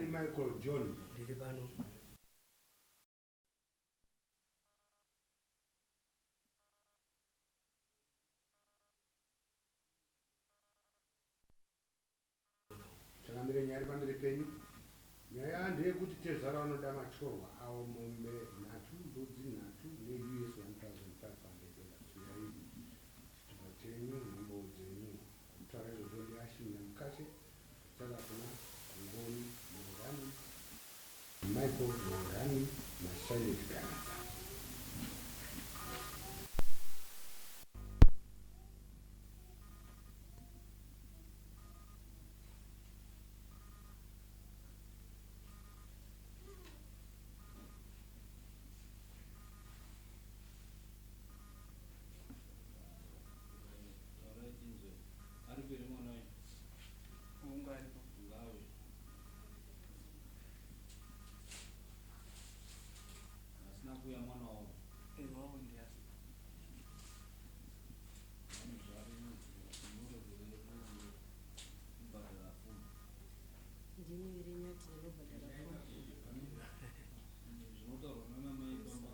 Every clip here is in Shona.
Nyangani Michael John. Ndiri pano. Changamire nyaya iri pamberi penyu. Nyaya ndeyekuti tezvara vanoda matyorwa awo mombe nhatu, mbudzi nhatu neUS 1500 dollars. Uyai chitupa chenyu nembowo dzenyu. Kutaura izvozvo ndiAshley Nyamukashe achitaura kuna Ngoni Mangani. Michael Mangani naSilent Ganza. Taurai tinzwe. Aripo here mwana uyu? Unga aripo. Ngauye. Asina kuuya mwana wavo. Eh, wavo ndiasi. Vanozvara muregerere kubhadhara pfuma. Ndini here nyati inobhadhara pfuma? Zvinotaurwa nana mai pamba.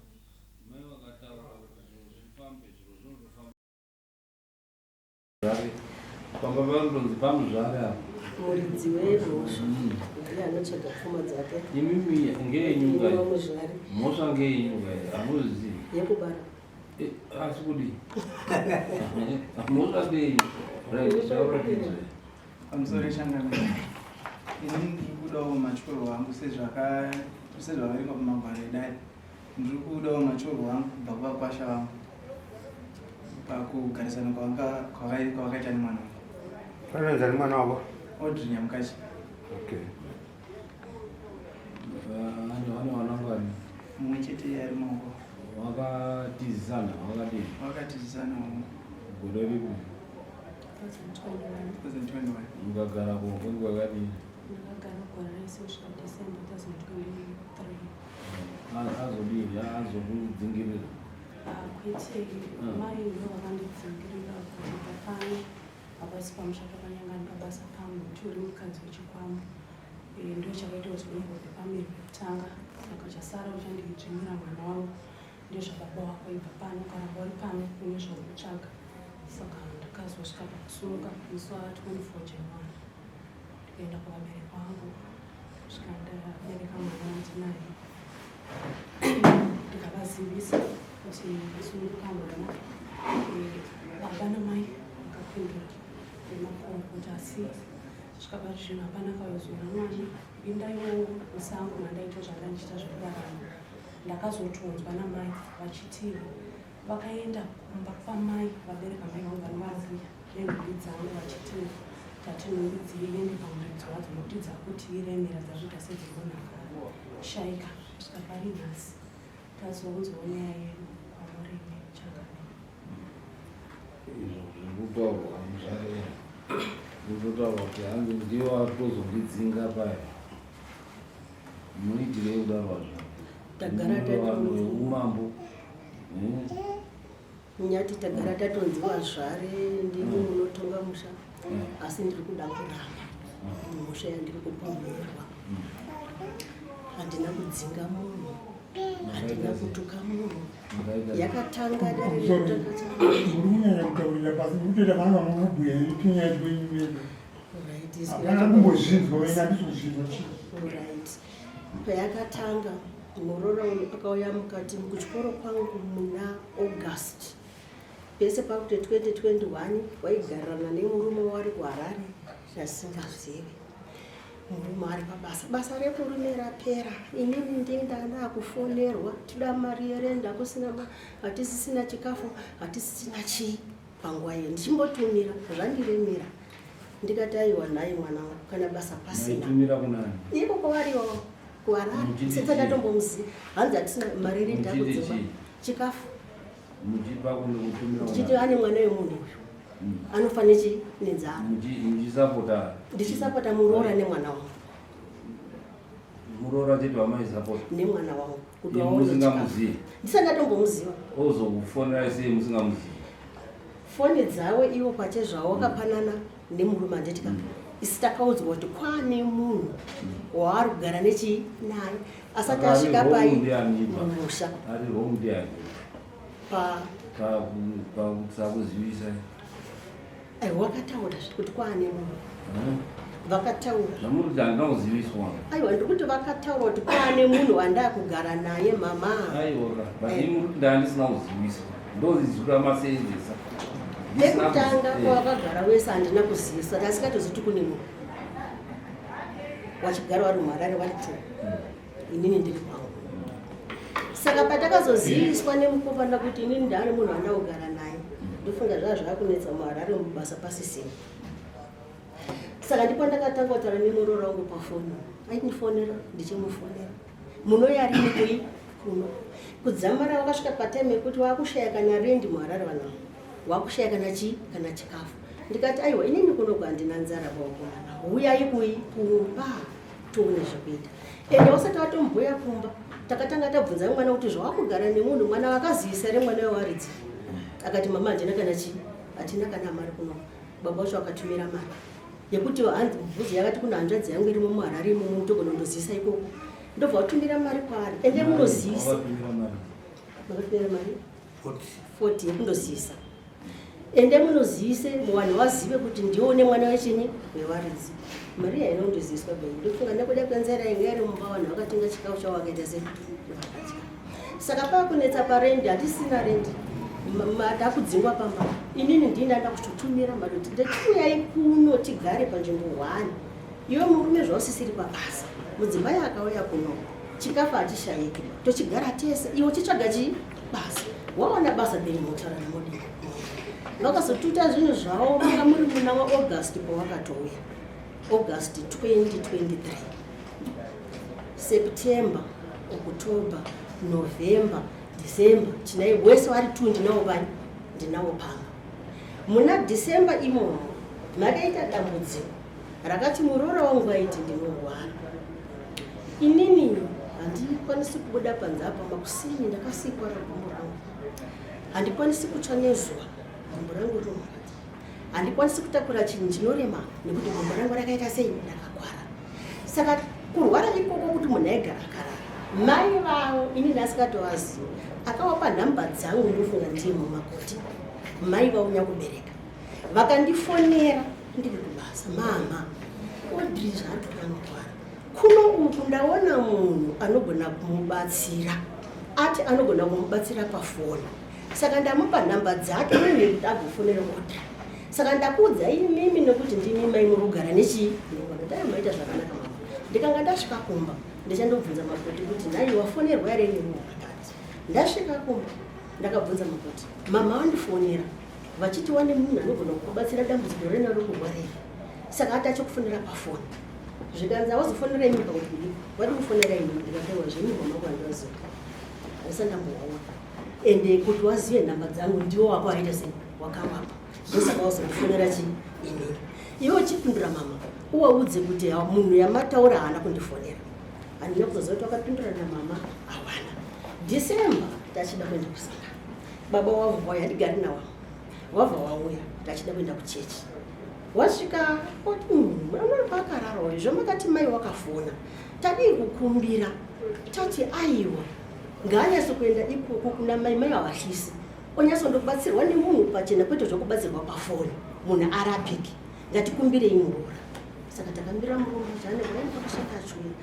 Mai vakataura kuti zviro zvifambe, zviro zvinotofamba. Pamba panotonzi pamuzvare apa. Muridzi wemhosva ndiye anotsvaga pfuma dzake. Imimi ngeyenyu Ini kai. wamuzvare Mhosva ngeyenyu kai. Hamuzvizivi. yekubara. Eh, asi kudii? Mhosva ngeyenyu. Right, taura tinzwe. Pamusoro changamire. Ini ndiri kudawo matyorwa angu sezvakaringwa pamagwaro edare. Ndiri kudawo matyorwa angu kubva kuvakwasha vangu pakugarisana kwavakaita nemwana wangu. Vanonzi ani mwana wavo? Audrey Nyamukachi. Okay. Vane vana vangani? Mumwe chete ari maoko. Wakatizisana, wakadii? Wakatizisana wangu. Gore ripi? 2021. 2021. Mukagara ko kwakadii? Ndakagara gore rese kusvika December 2023. Azodii? Azokudzingirira? Kwete, mai ndo vakandidzingirira kuti pano hapasi pamusha pakanyangani pabasa pangu nekuti uri mukadzi wechikwambo. Ndo chakaita kuti ndimbobve pamiro pekutanga, saka chasara uchandidzvinyira mwana wangu ndezvababa wako, ibva pano, ukaramba uri pano une zvaunotsvaga. Saka ndakazosvika pakusumuka musi wa 24 January ndikaenda kuvabereki vangu kusvika ndabereka mwana wandinaye, ndikavazivisa kuti ndasununguka mwana. Baba namai vakapindura nemakurukota, asi svika pari zvino hapana kazoona mwana. Indaiwo musango mandaita zvanga ndichiita zvekurarama. Ndakazotonzwa namai vachiti vakaenda kumba kwamai vabereka mai vangu vanova mbuya nenhumbi dzangu, vachiti tati nhumbi dziende pamuridzi wadzo nokuti dzakutiremera, dzazviita sedzimwe akashaika. Kusvika pari nhasi tazounzwawo nyaya yedu kwamuri changamire. Izvo zviri kutaurwa muzvare, kutotaurwa kuti hanzi ndiwo atozondidzinga paya. Munoitirei kudaro vazvo? Tagara Vanhu veumambo. Nyati tagara tatonzi vazvare ndimi munotonga musha, asi ndiri kuda kuramba mhosva yandiri kupomerwa. Handina kudzinga munhu, handina kutuka munhu. Yakatanga dare rekutanga. Muri kunyanya kutaurira pasi, muri kutoita vana vamunobhuya tunyaya twenyu mega. Hapana kumbozvinzwa wena, handisi kuzvinzwa chii. Right. Payakatanga, muroora uyu akauya mukati kuchikoro kwangu muna August pese pakuti 2021, waigarirana nemurume wari kuHarare zvasingazivi. Murume ari pabasa, basa remurume rapera, inini ndinda kufonerwa tida mari yerenda, kusina, hatisisina chikafu, hatisisina chii. Panguva iyo ndichimbotumira zvandiremera, ndikati aiwa nhai mwana wangu, kana basa pasina. Maitumira kunani? Iko kwavariwo kuHarare. Muchiti Setse chii? ndatombomuziva, hanzi hatisina mari yerenda Muchiti kudzimba chii? chikafu. Muchipa kuno kutumira Ndichiti kunani? ane mwana wemunhu uyu anofa nechi nenzara. Muchisapota? Ndichisapota muroora nemwana wangu. Muroora chete wamaisapota? Nemwana wangu kuti Imi vaone chikafu. musingamuzivi? Ndisati ndatombomuziva. Ozokufonerai sei musingamuzivi? Foni dzavo ivo pachezvavo vakapanana nemurume, handitika? Isi takaudzwa kuti kwane munhu waari kugara nechii naye asati asvika pai mumusha. Ari wrong ndiani? Pa Pakusakuzivisa. Aiwa, wakataura kuti kwaane munhu. Vakataura. Zvamuri kuti handina kuziviswa. Aiwa, ndiri kuti vakataura kuti kwaane munhu wandakugara naye mama. Aiwa, but imi muri kuti ndandisina kuziviswa. Ndozizura masenzesa. Pekutanga kwawakagara wese handina kuzivisa, ndasikatoziti kune munhu. Wachigara wari muHarare wari two. Inini ndiri kwangu. Saka patakazoziviswa nemukomana kuti inini ndaane munhu wandakugara naye, ndofunga zvaa zvakunetsa muHarare mubasa pasisina. Saka ndipo ndakatanga kutaura nemuroora wangu pafoni. Aindifonera ndichimufonera. Munouya rini kui kuno? Kudzamara wakasvika patime yekuti wakushaya kana rendi muHarare vanhu ava. Wakushaya kana chii kana chikafu. Ndikati aiwa inini kuno handina nzara vakomana. Huyai kui kumba tione zvekuita. Ende wasati watomboya kumba takatanga tabvunza mwana kuti zvawakugara nemunhu mwana wakazivisa here mwana wewaridzi. Akati mama handina kana chii hatina kana mari kuno. Baba vacho vakatumira mari yekuti hanzi bvunzo yakati kuna hanzvadzi yangu irimo muHarare imomo mutogona kundozivisa ikoko. Ndobva watumira mari kwaari ende munozivisa. Vakatumira mari 40 yekundozivisa. Ende munozivise muvanhu vazive kuti ndiwo une mwana wechinyi wevaridzi. Mari haina kundoziviswa bei. Ndofunga nekuda kwenzara inga iri mumba vanhu vakatenga chikafu chavo vakaita sei vakadya. Saka pakunetsa parendi hatisina rendi. Takudzingwa pamba. Inini ndini ndanda kutotumira mari kuti ndatiuyai kuno tigare panzvimbo 1. Iwe murume zvausisiri pabasa. Mudzimai akauya kuno chikafu hachishayiki tochigara tese iwe uchitsvaga chii basa. Wawana basa then motaura namodii. Vakazotuta zvinhu zvavo manga muri muna waAugust pawakatouya. August 2023. September, October, November, December tinai wese vari 2 ndinawo pai ndinawo pamba. Muna December imomo makaita dambudziko rakati muroora wangu aiti ndinorwara. Inini handikwanisi kubuda panze apa makusini ndakasikwa gumbo rangu. Handikwanisi kutsva nezuva gumbo rangu rinorwadza. Handikwanisi kutakura chinhu chinorema nekuti gumbo rangu rakaita sei rakakwara. Saka kurwara ikoko kuti munhu aigara akarara. Mai vavo inini asikatovazivi akavapa nhamba dzangu ndofunga ndiye mumakoti. Mai vavo nyakubereka vakandifonera ndiri kubasa, mama Audrey zvaari kuti anorwara kuno uku ndaona munhu anogona kumubatsira, ati anogona kumubatsira pafoni. Saka ndamupa nhamba dzake mimi kuti agofonera Audrey. Saka ndakuudza imimi nekuti ndimi mai muri kugara nechii. Ndai maita zvakanaka mama. Ndikanga ndasvika kumba ndichandobvunza makoti kuti nhai wafonerwa here nemunhu akati. Ndasvika kumba ndakabvunza makoti, mama vandifonera vachiti wane munhu anogona kukubatsira dambudziko renaro rekurwarira. Saka ati achikufonera pafoni. Zvikanzi awazofonera imi pakuti kudii? Wadi kufonera imi ndikataiwa zvenyu mama wangu handivaziva. Handisati ndambovaona. Ende kuti wazive nhamba dzangu ndiwo wako aita sei wakavapa. Ndosaka wazondifonera chii inini. Iwe uchipindura mama uwaudze kuti munhu yamataura haana kundifonera. Handina kuzoziva kuti wakapindura namama hawana. December tachida kuenda kusangano. Baba wavo wauya handigari nawo. Wabva wauya tachida kuenda kuchechi. Wasvika oti munoona paakarara uyu zvamakati mai wakafona. Tadii kukumbira tati aiwa ngaanyatso kuenda ikoko kuna mai mai havahlisi onyatsondobatsirwa nemunhu pachena kwete zvekubatsirwa pafoni munhu arapike ngatikumbirei muroora. Saka takambira muroora zvane kudai pakashata achiuya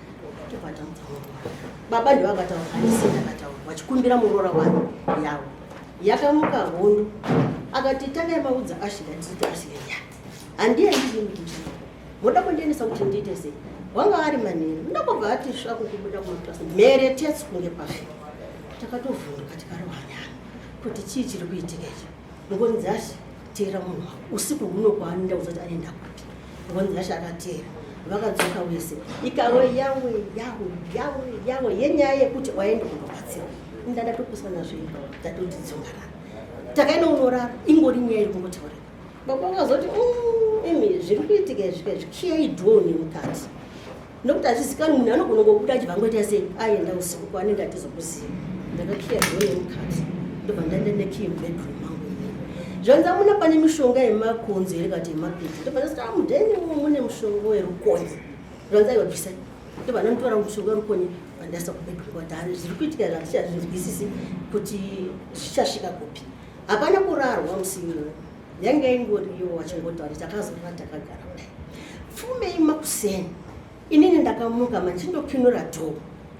tobva tamudza muroora. Baba ndivo vakataura handisi ndakataura vachikumbira muroora wani yavo. Yakamuka hondo akati tangai maudza Ashley handiti Ashley ya handiendi ini kuchikoro moda kundiendesa kuti ndiite sei wanga ari manheru ndakobva ati svako kubuda kumaklasi mhere tetsi kunge pafi takatovhunduka tikarova nyama kuti chii chiri kuitika ichi ngoni dzashe teera munhu wako usiku huno kwaanoenda kuzoti anoenda kupi ngoni dzashe akateera vakadzoka wese ikawe yawe yawe yawe yawe yenyaya yekuti waenda kundobatsirwa ndandatopuswa nazvo tatoti dzongarara takaenda unorara ingori nyaya iri kungotaurika baba vakazoti imi zviri kuitika izvi kaizvi kiyai dhoo nemukati nekuti hazvizikanwi munhu anogona kungobuda achibva angoita sei aenda usiku kwaanenge atizokuziva ndakakiya dhoo nemukati ndobva ndaenda nekiyi mubedroom mangu inini. Zvanzi amuna pane mishonga yemakonzo here kati yemapedzi. Ndobva ndati ah mudheni umo mune mushonga werukonye. Zvanzi aiwa bvisai. Ndobva ndanditora mushonga werukonye vandaisa kubedroom kwati hani zviri kuitika izvi handichazvinzwisisi kuti zvichasvika kupi. Hapana kurarwa musi iwowo. Yanga ingoriyo wachingotaura takazorara takagara kudai. Pfumei makuseni. Inini ndakamuka manje ndichindokinura door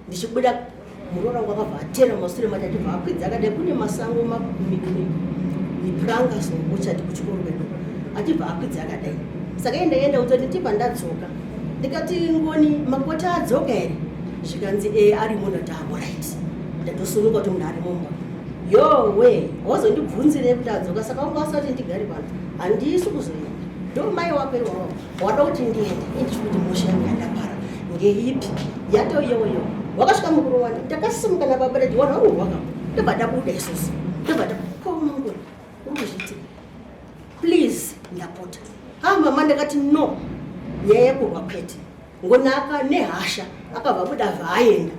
ndichibuda muroora wangu akabva atera masure mati achibva akwidza akadai kune masango mipuranga sokuchati kuchikoro kwedu achibva akwidza akadai saka iye ndaenda kutoti ndibva ndadzoka ndikati ngoni makota adzoka here zvikanzi e arimo ndati amorit ndatosunuka kuti munhu arimo mumba yowe wazondibvunzirei kuti adzoka saka wanga asati ndigare pano handisi kuzoenda ndomai wako iwawo Wada kuti ndiende indichi kuti mhosva yangu yandapara ngeipi yatoiyoyo wakasvika mukurowana ndakasimuka nababa dadi wanhu vakurwaka ndobva ndabuda isusu ndobva ndakomangura uri kuzviitika please ndapota ha mama ndakati no nyaya yekurwa kwete ngonaka nehasha akabva abuda vaaenda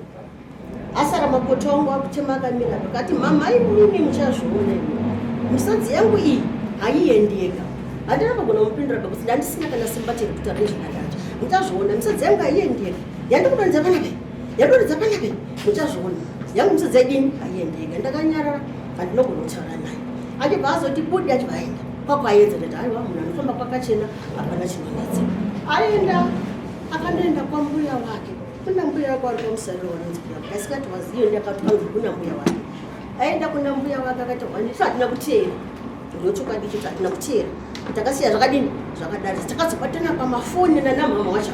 asara makoto angu akutema akamira pakati mama imimi muchazviona imi misodzi yangu iyi haiyendi yega handina kugona mupindura bekuti ndandisina kana simba cheri kutaura nezvakadacho muchazviona misodzi yangu haiyendi yega yandikudonedza panape yandodonedza panape muchazviona yangu misodzi yaidini haiyendi yega ndakanyarara handinogona kutaura naye achibva azoti budi achibva aenda kwakwaedza ndati aiwa munhu anofamba kwakachena hapana chinonetsa aenda akandoenda kwambuya wake Kuna mbuya wako ari pamusariro wanonzi mbuya wake asikati waziyo ndi akati anzi kuna mbuya wake aenda kuna mbuya wake akati hwani isu hatina kuteera ndochokwadi ichocho hatina kuteera takasiya zvakadini zvakadari takazobatana pamafoni nanamama wacho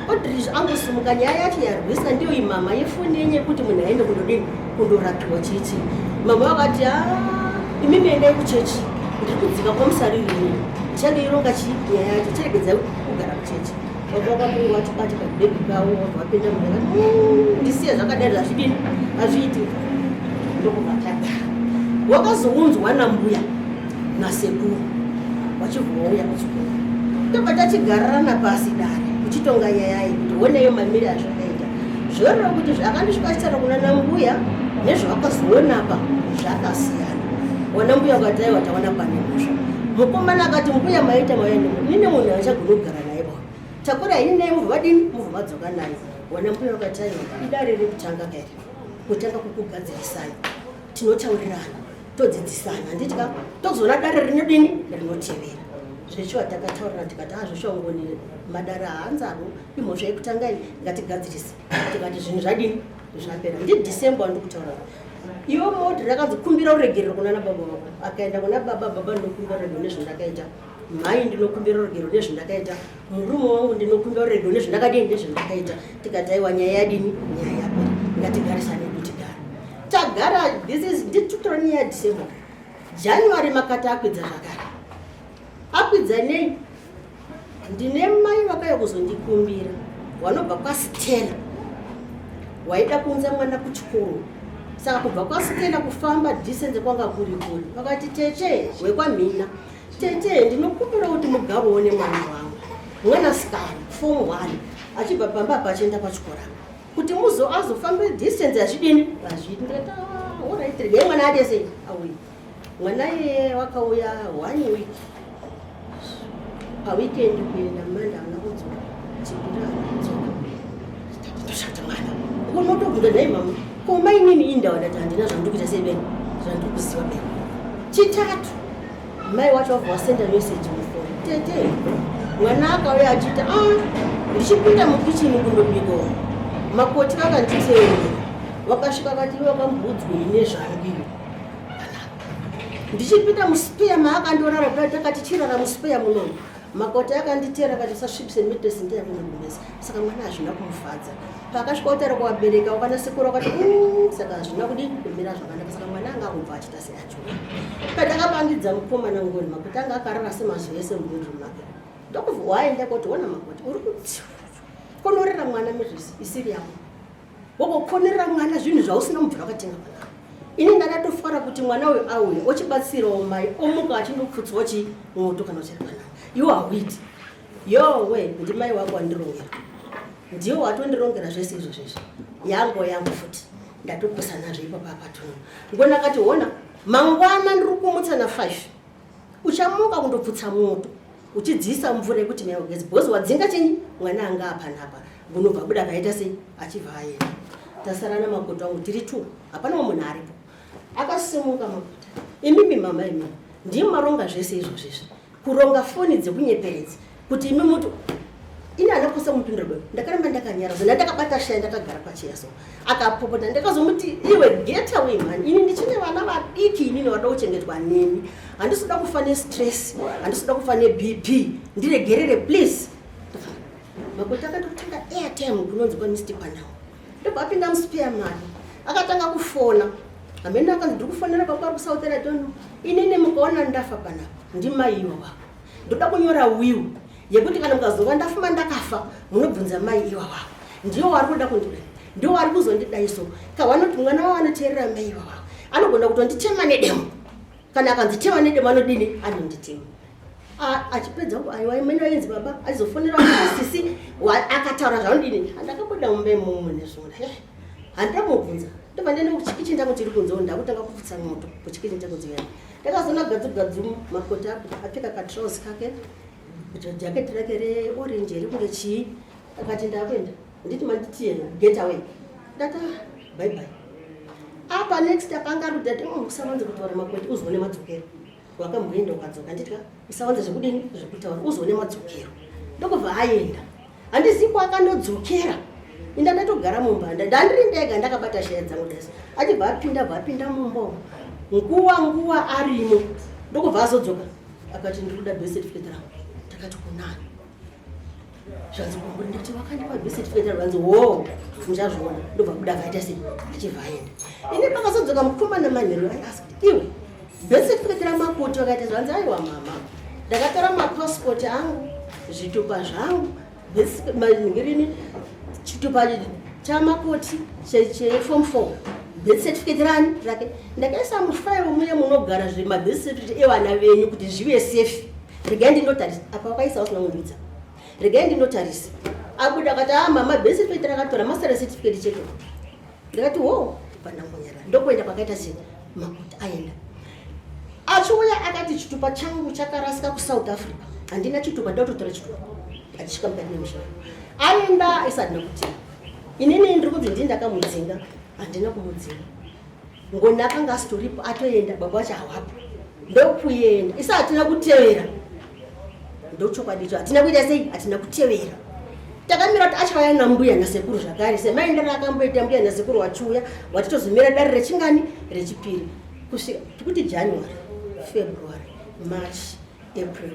odrizvo angosimuka nyaya yacho yarwisa ndiyo imama yefoni yenye yekuti munhu aende kundodini kundorapiwa chichi mama vakati a ah, imimi endai kuchechi ndiri kudzika kwamusariri ini ndichandoironga chii nyaya yacho chiregedzai kugara kuchechi Baba vakatonga vachibata kabhegi kavo vabva vapinda mune vati mm, ndisiye zvakadai hazvidini hazviiti ndokubva tagara wakazounzwa nambuya nasekuru vachibva vauya kuchikoro tobva tachigararana pasi dare kuchitonga nyaya iyi kuti honeyo mamiri azvakaita zvoreva kuti zvakandisvika achitaura kuna nambuya nezvavakazoonapa zvakasiyana wana mbuya vakati aiwa taona pane mhosva mukomana akati mbuya maita mauya nini munhu achagona kugara naye ba takura ini naye mubva vadini mubva madzoka naye wana mbuya vakati aiwa idare rekutanga kairi kutanga kukugadzirisai tinotaurirana todzidzisana handiti ka tozoona dare rinodini rinotevera zvechiwa takataurirana tikati azvoshuwa ah, ngoni madare haanzaro imhosva yekutanga iyi ngatigadzirise tikati zvinhu zvadini zvapera ndidecember wandikutaura iwe modi rakanzi kumbira uregerero kuna nababa vako akaenda kuna baba baba ndinokumbira uregerero nezvandakaita mhai ndinokumbira uregerero nezvandakaita murume wangu ndinokumbira uregerero nezvandakadini nezvandakaita tikati aiwa nyaya yadini nyaya yapera ngatigarisane edu tigara tagara this is nditutora nyaya yadecember january makati akwidza zvakare akwidza nei Ndine mai vakauya kuzondikumbira vanobva kwaStella waida kuunza mwana kuchikoro saka kubva kwaStella kufamba distance kwanga kuri kure vakati tete wekwamhina tete ndinokumbira kuti mugarowo nemwana wangu mwanasikana form one achibva pamba apa achienda pachikoro apa kuti muzo azofambe distance hazvidini hazviiti ndikati ah, orit regai mwana ade sei auye Mwana iyeye wakauya one week paweekend kuenda manda haana kudzoka chipiri haana kudzoka toshata mwana unotobvunza nhai mama ko mainini iyi ndawa ndati handina zvandiri kuita sei beni zvandiri kuziva beni chitatu mai wacho wabva wasenda message mufoni tete mwana akauya achiita a ah, ndichipinda mukichini kundobika makoti vakanditeerera wakasvika kati iwe wakambudzwei nezvangu iwe ndichipinda muspeya maakandorara kudai takati chirara muspeya munomu makoti akanditeera akati usasvibise metres ndeyakunokumesa saka mwana hazvina kumufadza paakasvika kutaura kuvabereka wakana sekuru akati mm, saka hazvina kudii kumira zvakanaka saka mwana anga akubva achita seachiuya patakapangidza mukomana ngori makoti anga akarara semazuva ese mubedroom make ndokubva waenda koti ona makoti uri kukonorera mwana metres isiri yako wokokonerera mwana zvinhu zvausina mubvira wakatenga mwana ini ndakatofara kuti mwana uyu auya ochibatsirawo mai omuka achindopfutswa chi moto kana uchiri mwana iwo hauiti yowe ndimai wako wandirongera ndiwo watondirongera zvese izvo zvezvi yango yangu futi ndatopesana zve ipapa apatuno ngona akati hona Mangwana ndiri kumutsa na 5 uchamuka kundopfutsa moto uchidziisa mvura yekuti mai ugeze because wadzinga chinyi mwana anga apanapa unobva abuda akaita sei achibva aenda. Tasara namakoto angu tiri two, hapana mumwe munhu aripo. Akasimuka makuta, imimi mama imimi ndimi maronga zvese izvozvo izvi, kuronga foni dzikunyeperedzi kuti imi muti ini handakwanisa kumupindura baba, ndakaramba ndakanyara so ndakabata shaya ndakagara pacheya so akapopota ndakazomuti iwe get away man, ini ndichine vana vadiki inini vada kuchengetwa neni, handisi kuda kufa nestress, handisi kuda kufa neBP, ndiregerere please. Makoti akatotenga airtime kunonzi kwaMr Panau, ndobva apinda muspare mari akatanga kufona hamene akanzi ndiri kufonera baba vari kuSouth I don't know. Inini mukaona ndafa panapa ndimaiwa wako, ndoda kunyora will yekuti kana mukazonga ndafuma ndakafa munobvunza mai iwa wako, ndiwo wari kuda kundida, ndiwo wari kuzondidai so kawanoti mwana wavo anoteerera mai iwa wako anogona kutonditema nedemo, kana akanzi tema nedemo anodini anonditema. Achipedza aiwa imene vainzi baba achizofonera sisi akataura zvaanodini. Ndakabuda mumba imomo nezvona handida kumubvunza, ndobva ndaenda kuchikicheni changu chiri kunze, ndakutanga kupfutsa moto kuchikicheni changu dziyani. Ndakazoona gadzu gadzu makoti apfeka katrausi kake jaketi rake reorange iri kunge chii, akati ndakuenda, nditi manditiyena get away, ndati bye bye. Apa next akanga ari kuti usawanze kutaura makoti uzoone madzokero, wakamboenda ukadzoka, nditya usawanze zvekudini zvekutaura uzoone madzokero. Ndokubva aenda, handizivi kwakandodzokera, inda ndatogara mumba ndandiri ndega ndakabata shaya dzangu dasi, achibva apinda bva apinda mumba umu nguva nguva arimo, ndokubva azodzoka akati ndiri kuda birth certificate rangu. Ndakati kunani? Zvanzi kumburi, ndati wakandipa birth certificate rangu, vanzi wo muchazviona, ndobva kuda akaita sei achibva aenda. Ini pakazodzoka mukomana manheru I asked iwe birth certificate ramakoti wakaita, zvanzi aiwa mama ndakatora mapassport angu zvitupa zvangu mangirini chitupa chamakoti cheform 4 birth certificate rani rake ndakaisa mufairo muye munogara zvemabirth certificate evana venyu kuti zvive safe, regai ndinotarisa. Apa wakaisa usina kundiudza, regai ndinotarisa. Abuda akati a mama birth certificate rakatora master certificate chete. Ndakati wo pandangonyara ndokuenda kwakaita sei makoti aenda. Achiuya akati chitupa changu chakarasika kuSouth Africa, handina chitupa, ndototora chitupa achisvika mukati memusha aenda isati nekuti inini ndiri kunzi ndini ndakamudzinga, handina kumudzinga, ngoni akanga asitoripo atoenda, baba vacho hawapo ndokuenda, isa hatina kutevera, ndochokwadi icho hatina kuita sei, hatina kutevera. Takamira kuti achauya nambuya nasekuru zvakare semaendero akamboita mbuya nasekuru wachiuya, watitozomira dare rechingani rechipiri kusvika tikuti January, February, March, April,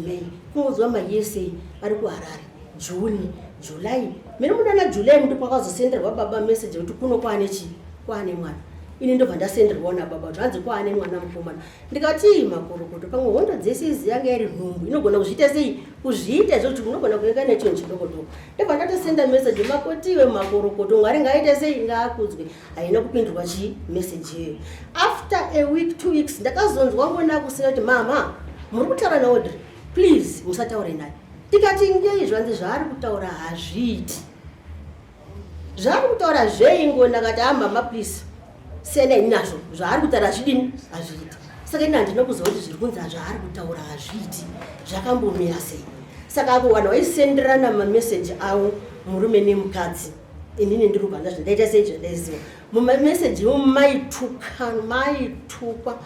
May, kungonzwa mayese ari kuHarare, June, July, mene mudana July muti kwakazosenderwa baba message yekuti kuno kwaane chii kwaane mwana. Ini ndobva ndasenderwawo nababa kuti hanzi kwaane mwana mukomana. Ndikati makorokoto, pamwe hondo dzese idzi yanga iri nhumbu inogona kuzviita sei kuzviita izvo kuti unogona kuenga nechinhu chidoko doko. Ndobva ndatosenda message makotiwe makorokoto, Mwari ngaaite sei ngaakudzwe. Haina kupindurwa chii message iyoyo. After a week 2 weeks ndakazonzwa ngona kusina kuti mama muri kutaura naAudrey, please musataure naye. Tikati ngei? Zvanzi zvaari kutaura hazviiti, zvaari kutaura zvei ngoni? Akati a mama please siyana ini nazvo, zvaari kutaura hazvidini hazviiti. Saka ini handina kuziva kuti zviri kunzi zvaari kutaura hazviiti zvakambomira sei. Saka apo vanhu vaisenderana mameseji avo murume nemukadzi, inini ndiri kubva ndazvo ndaita sei zvandaiziva mumameseji imo maituka maitukwa,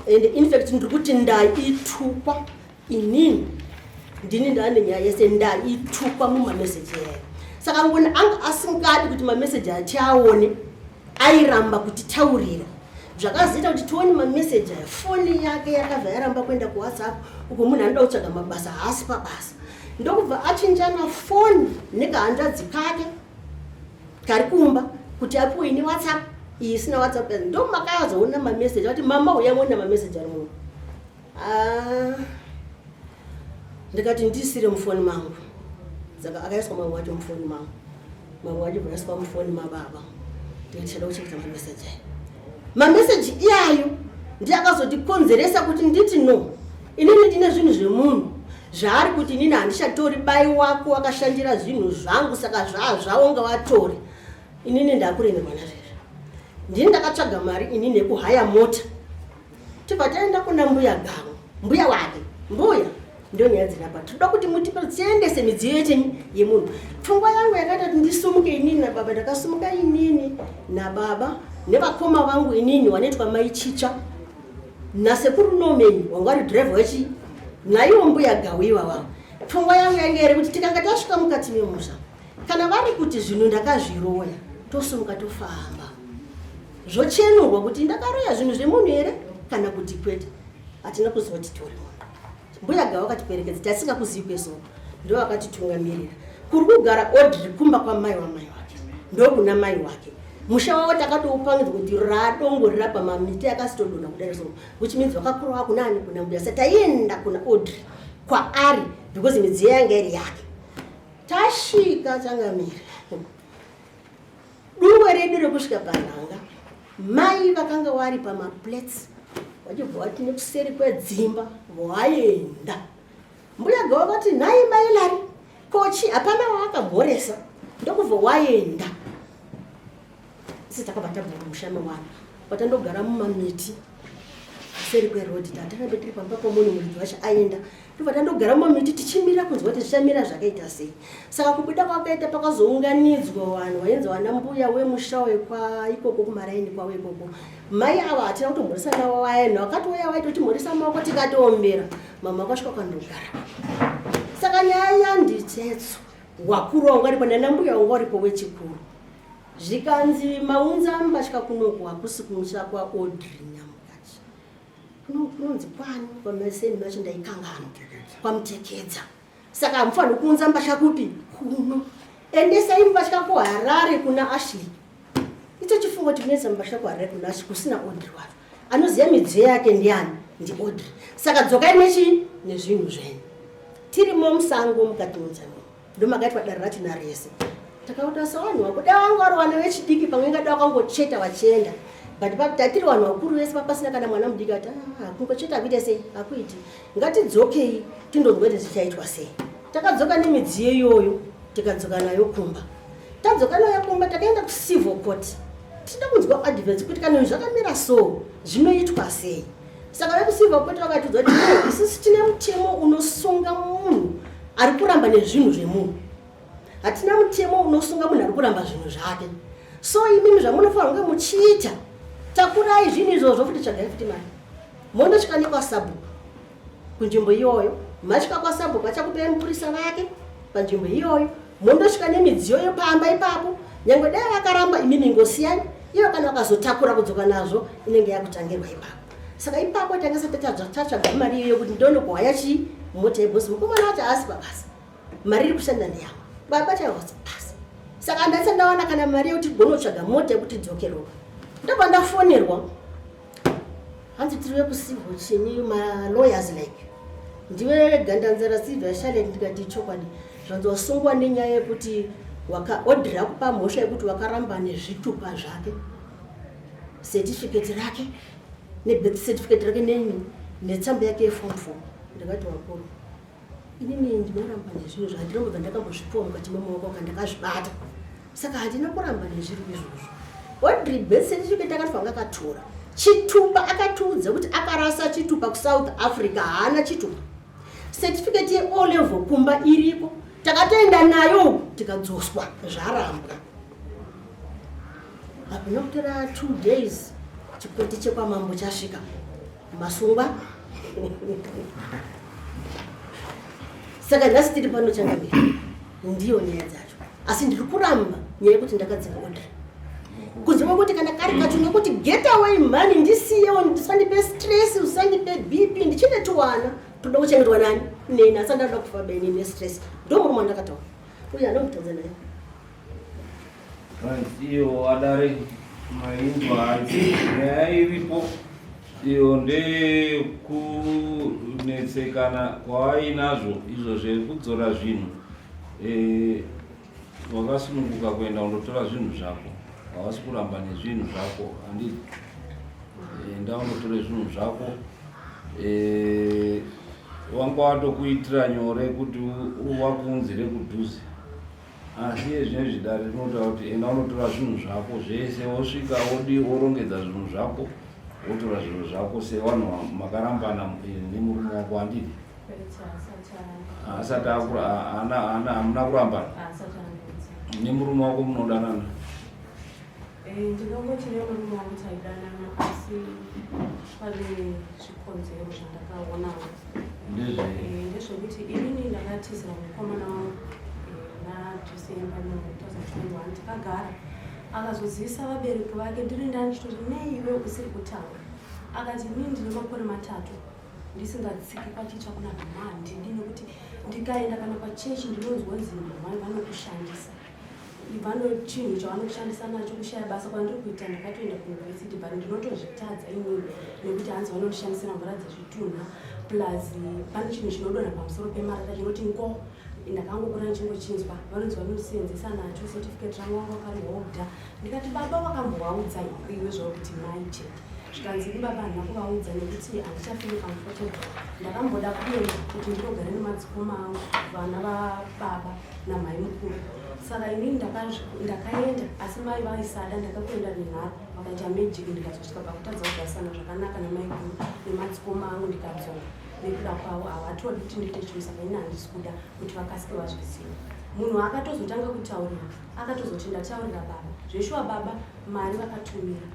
and infact ndiri kuti ndaitukwa inini, ndini ndaane nyaya yese, ndaitukwa mumameseji yayo. Saka ngoni anga asingadi kuti mameseji atiaone, airamba kutitaurira zvakazoita kuti tione mameseji aya. Foni yake yakabva yaramba kuenda kuWhatsApp uko munhu anoda kutsvaga mabasa haasi pabasa, ndokubva achinjana foni nekahanzvadzi kake kari kumba kuti apiwe ine WhatsApp, iyi isina WhatsApp. Ndo makazoona mameseji ati mama uya muona mameseji ari muno. Ah, ndikati ndisire mufoni mangu, saka akaiswa mamwe acho mufoni mangu, mamwe acho bvaiswa mufoni mababa. Ndikati chada kuchengeta mameseji aya, mameseji iyayo ndiye akazotikonzeresa kuti nditi no, inini ndine zvinhu zvemunhu zvaari kuti inini handichatori, bai wako wakashandira zvinhu zvangu, saka zvaa zvavo ngavatore, inini ndakuremerwa nazvezvo, ndini ndakatsvaga mari inini yekuhaya mota. Tibva taenda kuna mbuya Gamu, mbuya wake. Mbuya, ndio nyaya dziri apa. Tinoda kuti mutipe tiendese midziyo yechenyu yemunhu. Pfungwa yangu yakaita kuti ndisumuke inini nababa. Ndakasumuka inini nababa nevakoma vangu inini wanoitwa mai Chicha nasekuru Norman wanga vari driver wechi naiwo mbuya Gawu ivava. Pfungwa yangu yange iri kuti tikanga tasvika mukati memusha kana vari kuti zvinhu ndakazviroya tosumuka tofamba zvochenurwa kuti ndakaroya zvinhu zvemunhu here kana kuti kwete. Hatina kuziva kuti tori munhu. Mbuya Gawa vakatiperekedza tasingakuzivi kwese uko, ndo vakatitungamirira kuri kugara Audrey kumba kwamai wamai wake, ndokuna mai wake. Musha wavo takatoupangidzwa kuti radongorera pamamiti akasitodonha kudai so, which means vakakura wakuna ani kuna mbuya. Sa taienda kuna Audrey kwaari because midziyo yanga iri yake. Tasvika changamire Duwe redu rekusvika panhanga, mai vakanga wari pamaplates vachibva vati nekuseri kwedzimba voaenda. Mbuya Gawa vati nhai mai Lari kochi hapana waakagoresa ndokubva waenda. Isi takabva tabva mumusha mewana patandogara mumamiti kuseri kweroad tatarambe tiri pamba pomunhu muridzi wacho aenda Tobva tandogara mumamiti tichimira kunzwa kuti zvichamira zvakaita sei. Saka kubuda kwakaita pakazounganidzwa vanhu vainzi vana mbuya wemusha wekwa ikoko kumaraini kwavo ikoko. Mai ava hatina kutomhoresa navo vaenhu vakatouya vaitotimhoresa maoko tikatoombera. Mama vakasvika kwandogara. Saka nyaya yanditsetso wakuru wanga waripo nana mbuya wanga waripo wechikuru. Zvikanzi maunza mbatya kunoku hakusi kumusha kwa Audrey Nyamukachi. Kunonzi kwani kwamaseni macho ndaikanganwa kwamutekedza saka hamufaniri kuunza mbatya kupi kuno endesai mbatya kuharare kuna ashley icho chifungo kuti kunoisa mbatya kuharare kuna ashley kusina audrey wacho anoziva midziyo yake ndiani ndiaudrey saka dzokai nechii nezvinhu zvenyu tirimo musango mukati munzanimo ndomakaitwa dare racho narese takaita sevanhu vakuda vangu vari vana vechidiki pamwe ingada vakangocheta vachienda but tatiri vanhu vakuru vese papasina kana mwana mudiki ati ah, kungocheta akuite sei akuiti ngatidzokei tindonzwa kuti zvichaitwa sei takadzoka nemidziyo iyoyo tikadzoka nayo kumba tadzoka nayo kumba takaenda kucivil court tichida kunzwa advance kuti kana zvakamira so zvinoitwa sei Saka vekusilver court vakatiudza kuti no, isusu tine mutemo unosunga munhu ari kuramba nezvinhu zvemunhu. Hatina mutemo unosunga munhu ari kuramba zvinhu zvake. So imimi zvamunofanira kunge muchiita, takurai zvinhu izvozvo futi tsvagai futi mari. Mondosvika nekwasabhuku kunzvimbo iyoyo, masvika kwasabhuku achakupei mupurisa vake panzvimbo iyoyo. Mondosvika nemidziyo yepamba ipapo, nyangwe dai vakaramba imimi ingosiyai, ivo kana vakazotakura kudzoka nazvo inenge yakutangirwa ipapo. Saka ipapo tanga sati tatsvaga mari iyoyo kuti ndonokuhaya chii mota yebhosi. Mukomana wacho haasi pabasa, mari iri kushanda ndeyako, baba chaivo havasi pabasa. Saka handasati ndawana kana mari yekuti gonotsvaga mota yekuti dzokerwa. Ndobva ndafonerwa hanzi tiri vekucivil chini malawyers like ndiwe gandanzara Sylvia Charlotte ndikati chokwadi zvanzi wasungwa nenyaya yekuti wakaodhira akupa mhosva yekuti wakaramba nezvitupa zvake certificate rake nebirth certificate rake neni netsamba yake yeform four ndikati wakuru Inini ndinoramba nezvinhu zvandinombobva ndakambozvipiwa mukati memaoko aka ndakazvibata saka handina kuramba nezviri izvozvo. Audrey birth certificate akati vanga akatora chitupa akatiudza kuti akarasa chitupa kuSouth Africa haana chitupa. Certificate ye-O level kumba iriko takatoenda nayo tikadzoswa zvarambwa. Hapana kutora 2 days chikweti chekwamambo chasvika. Masungwa. Saka nhasi tiri pano changamire. Ndiyo nyaya dzacho. Asi ndiri kuramba nyaya yekuti ndakadzinga order. Kunze kwekuti kana kari kacho nekuti get away mhani ndisiyewo usandipe stress usandipe BP ndichine tuwana toda kuchengetwa nani neni asi andada kufa beni nestress ndomurume wandakataura uye anomutadza naye. Right, iyo adare mainzwa hanzi nyaya iripo iyo ndeyekunetsekana kwavainazvo izvo zvekudzora zvinhu eh, wakasununguka kuenda kundotora zvinhu zvako hawasi kuramba nezvinhu zvako handiti enda undotore zvinhu zvako eh, wanga watokuitira nyore kuti wakuunzire kudhuze Asi iye zvinezvi dare rinotaura kuti enda unotora zvinhu zvako zvese wosvika wodi worongedza zvinhu zvako. Wotora zviro zvako sevanhu makarambana eh, nemurume wako handidi? Asati akura hamuna kurambana nemurume wako munodanana? Eh, ndinongoti nemurume wangu taidanana asi pane zvikonzero zvandakaonawo. Ndezvei? Eh, ndezvekuti inini ndakatizira mukomana wangu eh, naDecember 2021 takagara akazozivisa vabereki vake ndiri ndandichitoti nei iwe usiri kutaura akati inini ndine makore matatu ndisingatsiki kwachitsva kuna mama handidi nekuti ndikaenda kana pachechi ndinonzwa nzi mama vanokushandisa vano chinhu chavanokushandisa nacho kushaya basa kwandiri kuita ndakatoenda kuuniversity but ndinotozvitadza inini nekuti hanzi vanondishandisira mvura dzezvitunha plus pane chinhu chinodonha pamusoro pemarata chinoti ngo ndakangokura ndichingochinzwa vanonzi vanondisenzesa nacho certificate rangu vanga vakariholda ndikati baba vakambovaudza iwe zvavo kuti mai chete zvikanzi ini baba handina kuvaudza nekuti handichafili comfortable ndakamboda kuenda kuti ndinogara nemadzikoma angu vana vababa namhai mukuru saka inini ndakaenda asi mai vaisada ndakakuenda nenharo vakaita magic ndikazosvika pakutadza kugarisana zvakanaka namaiguru nemadzikoma angu ndikadzoka nekuda kwavo havatodi kuti ndiite chinhu saka ini handisi kuda kuti vakasike vazviziva munhu akatozotanga kutaurira akatozoti ndataurira baba zveshuwa baba mari vakatumira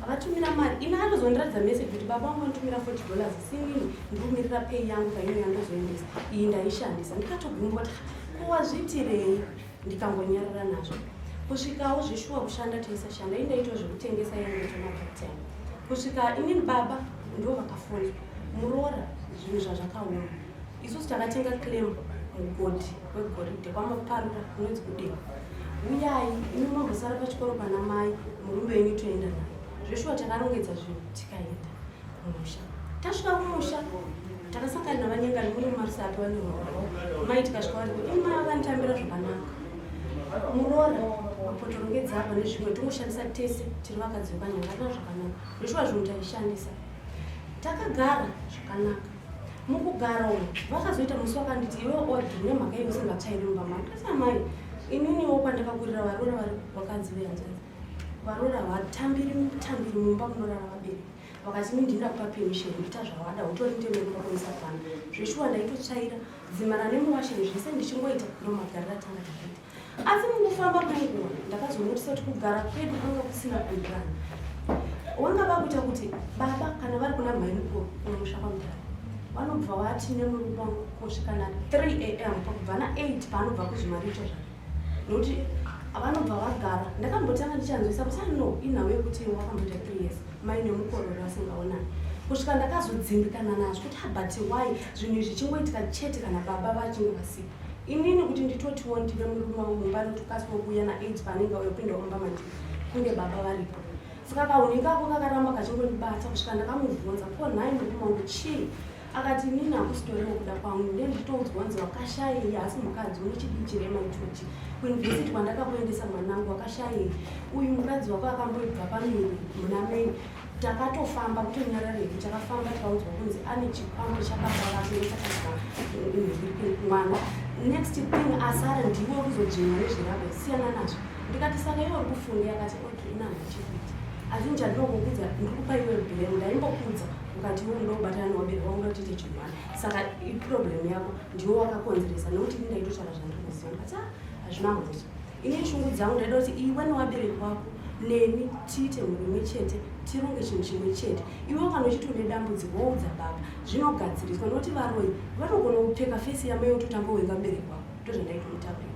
vatumira mari ini akatozondiratidza message kuti baba vangu vanotumira 40 dollars sinini ndiri kumirira pay yangu paino yandozoendesa iyi ndaishandisa ndikatogumbuka kuti ko wazviitirei ndikangonyarara nazvo kusvikawo zveshuwa kushanda taisashanda ini ndaitwa zvekutengesa yangoita mapart time kusvika inini baba ndo vakafona muroora zvinhu zvazvakaoma isusu takatenga claim mugodhi wegoridhe kwamaparura kunonzi kudenga uyai imi mambosara pachikoro pana mai murume wenyu toenda naye zveshuwa takarongedza zvinhu tikaenda kumusha tasvika kumusha takasangana navanyengani mune marusapi vanyorwa mai tikasvika vari kuti mai vakanitambira zvakanaka muroora mapotorongedza apa nezvimwe tongoshandisa tese tiri vakadzi vepanyanga tana zvakanaka zveshuwa zvinhu taishandisa takagara zvakanaka mukugara umu vakazoita musi wakanditi iwe Audrey nemhaka yei usingatsvairi mumba mangu ndati amai ininiwo kwandakakurira varoora vari vakadzi vehanzvadzi varoora vatambiri mutambiri mumba munorara vabereki vakati ini ndinda kupa permission ita zvawada utori ndemekuvakonisa kwana zveshuwa ndaitotsvaira dzimara nemuwasheni zvese ndichingoita ndomagarira tanga takaita Asi mukufamba kwenguva ndakazonotisa kuti kugara kwedu kwanga kusina kuwirirana. Wanga vakuita kuti baba kana vari kuna mhai mukuru kumusha kwaMutare vanobva vati nemurume wangu kusvika na 3 am pakubva na 8 paanobva kuzvimaricho zvake nokuti vanobva vagara ndakambotanga ndichanzwisa kuti ano inhau yekuti wakamboita 3 years mai nemukororo vasingaonani kusvika ndakazodzimbikana nazvo kuti ah, but why zvinhu izvi zvichingoitika chete kana baba vachinge vasipo Inini kuti nditotiwo ndine murume wangu mumba anotokasika kuuya na8 paanenge auya kupinda mumba mandiri kunge baba varipo. Saka kahunhu ikako kakaramba kachingondibata kusvika ndakamubvunza ko nhai murume wangu chii? Akati inini hakusitorewo kuda kwangu ndiye ndichitoudzwa kunzi wakashayei haasi mukadzi une chidii chirema ichochi kuyunivhesiti kwandakakuendesa mwanangu wakashayei uyu mukadzi wako akamboibva pamiri muna May Takatofamba kutonyararei takafamba tikaudzwa kunzi ane chikwambo chababa vake nechakadya mwana next thing asara ndiwe kuzodzvinywa nezvirabha siyana nazvo ndikati saka iwe uri kufunge akati okay inani chikuita asi chandinokukudza ndiri kupa iwe blame ndaimbokudza ukati iwe unoda kubatana newabereki wangu unoda kuti tiite chinhu saka iproblem yako ndiwe wakakonzeresa nekuti ini ndaitotaura zvandiri kuziva ndikati ah hazvina mhosva Ini shungu dzangu ndaida kuti iwe newabereki wako neni tiite mhuri imwe chete tironge chinhu chimwe chete. Iwe kana uchiti une dambudziko woudza baba zvinogadziriswa nokuti varoyi vanogona kupfeka fesi yamai wototanga kuvenga mubereki wako. Ndozvandaitomutaurira.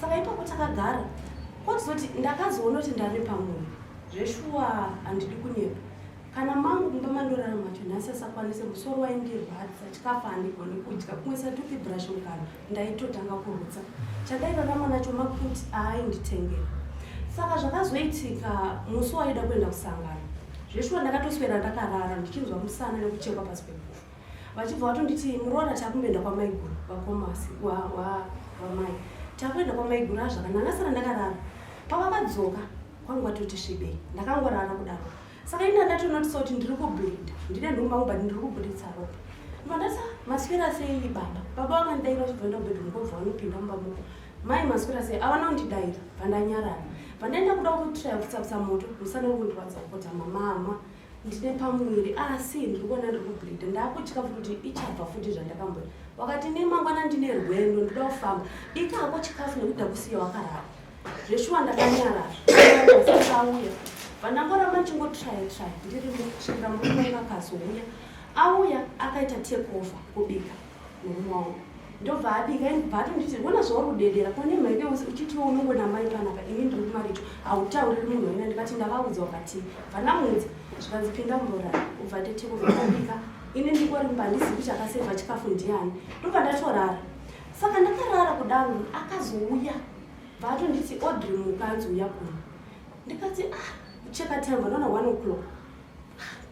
Saka ipapo takagara kwatizoti ndakazoona kuti ndave pamunhu zveshuwa handidi kunyepa. Kana mangu mumba mandorara macho nhasi asakwanise musoro waindirwadza chikafu handigoni kudya kumwisa toothbrush mukanwa ndaitotanga kurutsa chandairarama nacho maputi aainditengera saka zvakazoitika musi waida kuenda kusangano zveshuwa ndakatoswera ndakarara ndichinzwa musana nekuchekwa pasi pekufa vachibva vatonditi muroora takumboenda kwamaiguru vakomasi wamai takuenda kwamaiguru azvakanaka ndasara ndakarara pavakadzoka kwangu vatoti svibei ndakangorara kudaro Saka ini ndatonotisawo kuti ndiri kubleeda. Ndine nhumbu mangu but ndiri kubuditsa ropa. Ndibva ndati ah, maswera sei baba? Baba vakandidaira vachibva enda kubedroom kwobva vanopinda mumba muko. Mai maswera sei? Havana kundidaira. Bva ndanyarara. Bva ndaenda kuda kutraya kutsapsa moto musana uri kundirwadza kupota mama. Ndine pamuviri asi ndiri kuona ndiri kubleeda ndakutya futi kuti ichabva futi zvandakamboita. Wakati nemangwana ndine rwendo ndoda kufamba. Bika hako chikafu nekuti ndakusiya wakarara. Zveshuwa ndakanyarara. Auya. Vandangoramba ndichingotraya traya ndirimo kusvikira murume wangu akazouya. Auya akaita take over kubika murume wangu. Ndobva abika ndobva atonditi wona zvauri kudedera ko nemhaka uchitiwo unongona mai panapa ini ndiri kumaricho hautauriri munhu wena ndikati ndavaudza wakati bva ndamuudza zvikanzi pinda mumborara ubva tete kubva abika ini ndikorimba handizivi kuti akasevha chikafu ndiani ndobva ndatorara saka ndakarara kudaro akazouya bva atonditi Audrey muka anzi uya kuno ndikati ah cheka time vanoona 1 o'clock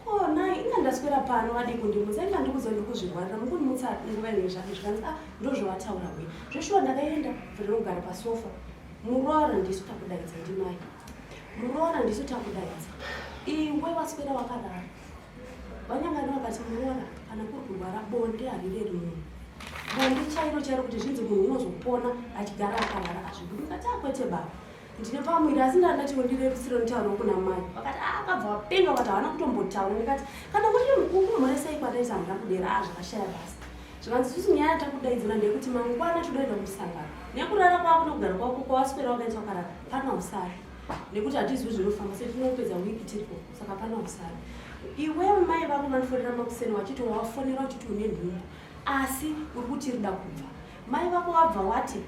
ko nai inga ndaswera pano vadii kundimutsa inga ndikuziva ndiri kuzvirwarira mukundimutsa nguva ino zvake zvikanzi ah ndozvawataura we zveshuwa ndakaenda ndinogara pasofa muroora ndisu takudaidza ndimai muroora ndisu takudaidza iwe waswera wakarara vanyangani vakati muroora kana kuri kurwara bonde harireri munhu bonde chairo chairo kuti zvinzi munhu unozopona achigara akarara azvibudi ukati akwete baba ndine pamuviri asi ndandati undirerusire nditaure kuna mai vakati ah akabva vapenga vakati havana kutombotaura ndikati kana kuti ukumhoresai kwataita handina kudera ah zvakashaya basa zvikanzi isusu nyaya yatakudaidzira ndeyekuti mangwana todoenda kumusangano nekurara kwako nekugara kwako kwawaswera wakaita wakarara pana usari nekuti hatizivi zvinofamba setinopedza wiki tiripo saka pana usari iwewe mai vako vanofonera makuseni wachiti wafonera uchiti une nhumbu asi uri kuti rida kubva mai vako vabva wati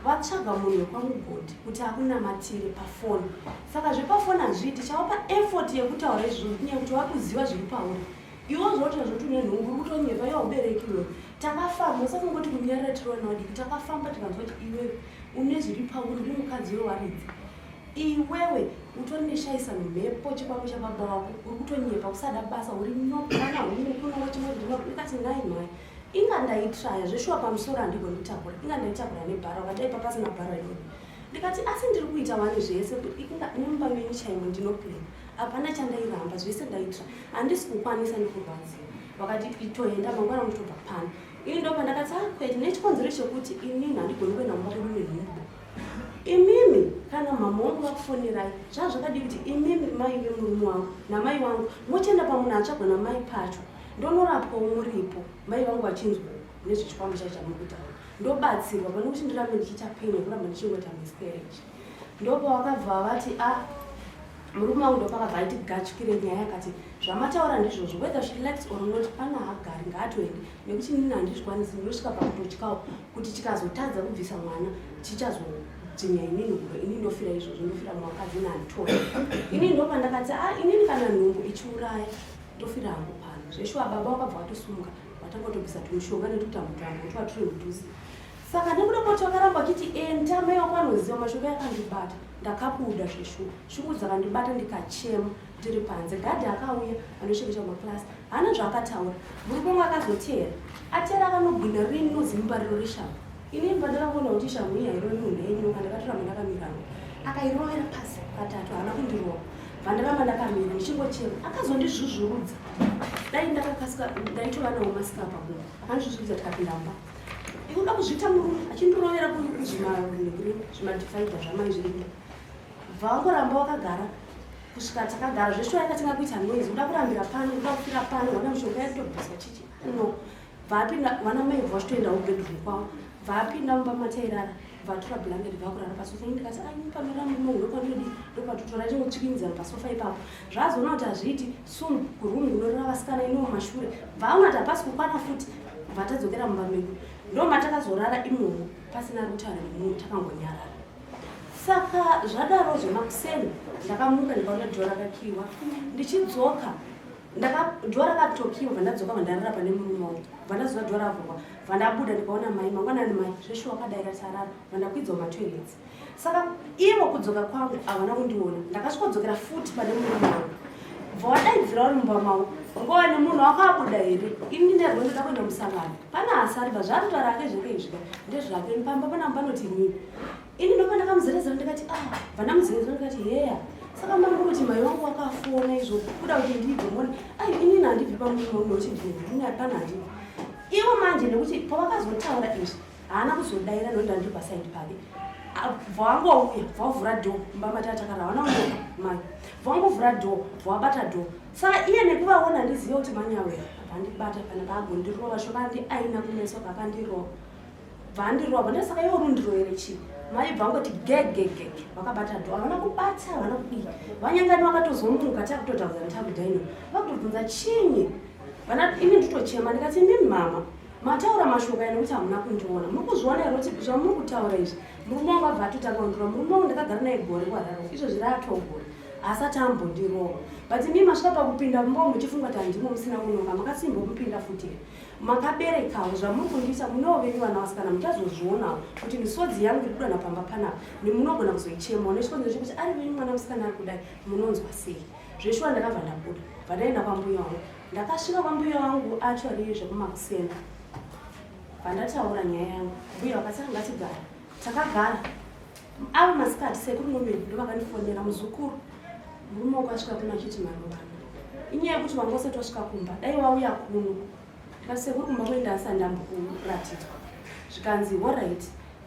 vatsvaga munhu wekwamugodhi kuti akunamatire pafoni saka zvepafoni hazviiti chavapa effort yekutaura izvozvo kunyaya kuti wakuziva zviri pauri iwe zvoita zvoti une nhumbu uri kutonyepa iwe ubereki iwewe takafamba usafungoti kunyarira tiri vana vadiki takafamba tikanzwa kuti iwewe une zviri pauri uri mukadzi wewaridzi iwewe utori neshaisano mhepo chikwambo chababa wako uri kutonyepa kusada basa uri nyoka kana huku nowachimwe ikati nai mhai inga ndaitraya zveshuwa pamusoro handigoni kutakura inga ndaitakura nebhara ukadai papasina bhara iroro ndikati asi ndiri kuita wani zvese inga nemumba menyu chaimo ndinoplana hapana chandairamba zvese ndaitra handisi kukwanisa nekurwadziwa vakati itoenda mangwana mutobva pano ini ndo pandakati akwete ah, nechikonzero chekuti inini handigoni kuenda mumba kwedu nenhumbu imimi kana mama wangu vakufonerai zvaa zvakadii kuti imimi mai vemurume wangu namai wangu mochienda pamunhu atsvagwa namai pacho ndonorapwawo muripo mai vangu vachinzwa nezvechikwambo chacho chamuri kutaura ndobatsirwa pane kuti ndirambe ndichiita pain yekuramba ndichingoita miscarriage ndopavakabva vati a ah, murume wangu ndopakabva aiti gachikire nyaya akati zvamataura ndizvozvo whether she likes or not pana hagari ngaatoende nekuti nini handizvikwanisi ndinosvika pakutotyawo kuti chikazotadza kubvisa mwana chichazodzvinya inini huro ini ndofira izvozvo ndofira mwakadzi nanditora inini ndopandakati a ah, inini kana nhumbu ichiuraya ndofira hangu pano zveshuwa baba wakabva watosumuka watangotobvisa tumushonga netutambutambo twa turi mudhuze saka nekuda kwoti vakaramba vachiti enda mai wako anoziva mashoko yakandibata ndakabuda zveshuwa shungu dzakandibata ndikachema ndiri panze gadhi akauya anochengeta maklasi haana zvaakataura murume wangu akazoteera ateera akanogwina rino zimbariro reshamhu ini pandakaona kuti shamhu iyi hairovi munhu yenyoka ndakatoramba ndakamiramo akairovera pasi katatu haana kundirova bvandaramba ndakamira ndichingochema akazondizvuzvurudza dai ndakakasika ndaitova nawo masika pakumba akandizvuzvurudza tikapinda mumba ikuda kuzviita murume achindirovera kuzvimadhifaidha zvamai zvirimo bva wangoramba wakagara kusvika takagara zveshuwa yakatinga kuita noise kuda kurambira pano kuda kufira pano wana mishonga yakutobviswa chichi no bvaapinda vana mai bva vachitoenda kubedroom kwavo bvaapinda mumba matairara bvatora blanket bvakurara pasofa ndikati ai panorara murume ndopandodi ndopatotora chingotsvikinyidzana pasofa ipapo zvazoona kuti hazviiti soon kuroom kunorara vasikana ino mumashure bvaona kuti hapasi kukwana futi bvatadzokera mumba medu ndo matakazorara imomo pasina ari kutaura nemunhu takangonyarara saka zvadaro zvemakuseni ndakamuka ndikaona dhoo rakakiwa ndichidzoka dhoo rakatokiwa bva ndadzoka bva ndarara pane murume wangu bva ndaziva dhoo ravhurwa bva ndabuda ndikaona mai mangwanani mai zveshe wakadaira tarara bva ndakwidzawo matoilets saka ivo kudzoka kwangu havana kundiona ndakasvikodzokera futi pane murume wangu bva wadaidzira uri mumba mavo ngova nemunhu wakabuda here ini ndarwa ndoda kuenda musangano pana asari bva zvaarikutaura ake zveke izvika ndezvake pamba panamba panoti inini ini ndopa ndakamuzerezera ndikati ah bva ndamuzerezera ndikati heya saka mambo kuti mai wangu wakafona izvo kuda kuti ndibve moni ai inini handibvi pamurume wangu nokuti ndine pana handibvi ivo manje nekuti pavakazotaura izvi haana kuzodaira nokuti ndandiri pasaidi pake. Bvawangouya bvawavhura door mumba mataa takara havana kundoka mai bvawangovhura door bvawabata door saka iye nekuvaona ndizive kuti manyawera vandibata pana paagondirova sho vandiaina kumeso vakandirova bvandirova bvandati saka iwe urundirovere chii mai bvangoti gegegege vakabata door havana kubata havana kudii vanyangani vakatozomuka takutotaudzana takudaino vakutobvunza chinyi vana ini nditochema ndikati imi mama Mataura mashoko aya nekuti hamuna kundiona. Muri kuzviona here kuti zvamuri kutaura izvi? Murume wangu abva atotanga kundirova. Murume wangu ndakagara naye gore kuHarare uko. Izvozvi raatogore. Haasati ambondirova. But imi masvika pakupinda mumba umu muchifunga kuti handimo musina kunoka. Makasimbomupinda futi here? Makaberekawo zvamuri kundiita munewo venyu vana vasikana muchazozvionawo kuti misodzi yangu iri kudonha pamba panapa nemunogona kuzoichemawo nechikonzero chekuti ari venyu mwana musikana ari kudai munonzwa sei? Zveshuwa ndakabva ndabuda. Bva ndaenda kwambuya wangu. Ndakasvika kwambuya wangu atori zvekumakuseni pandataura nyaya yangu mbuya vakati ngatigara takagara avo masikati sekuru nomeni ndovakandifonera muzukuru murume wako asvika kuno achiti marovana inyaya yekuti wanga usati wasvika kumba dai wauya kuno ndikati sekuru kumba kuenda asati ndambokuratidzwa zvikanzi horit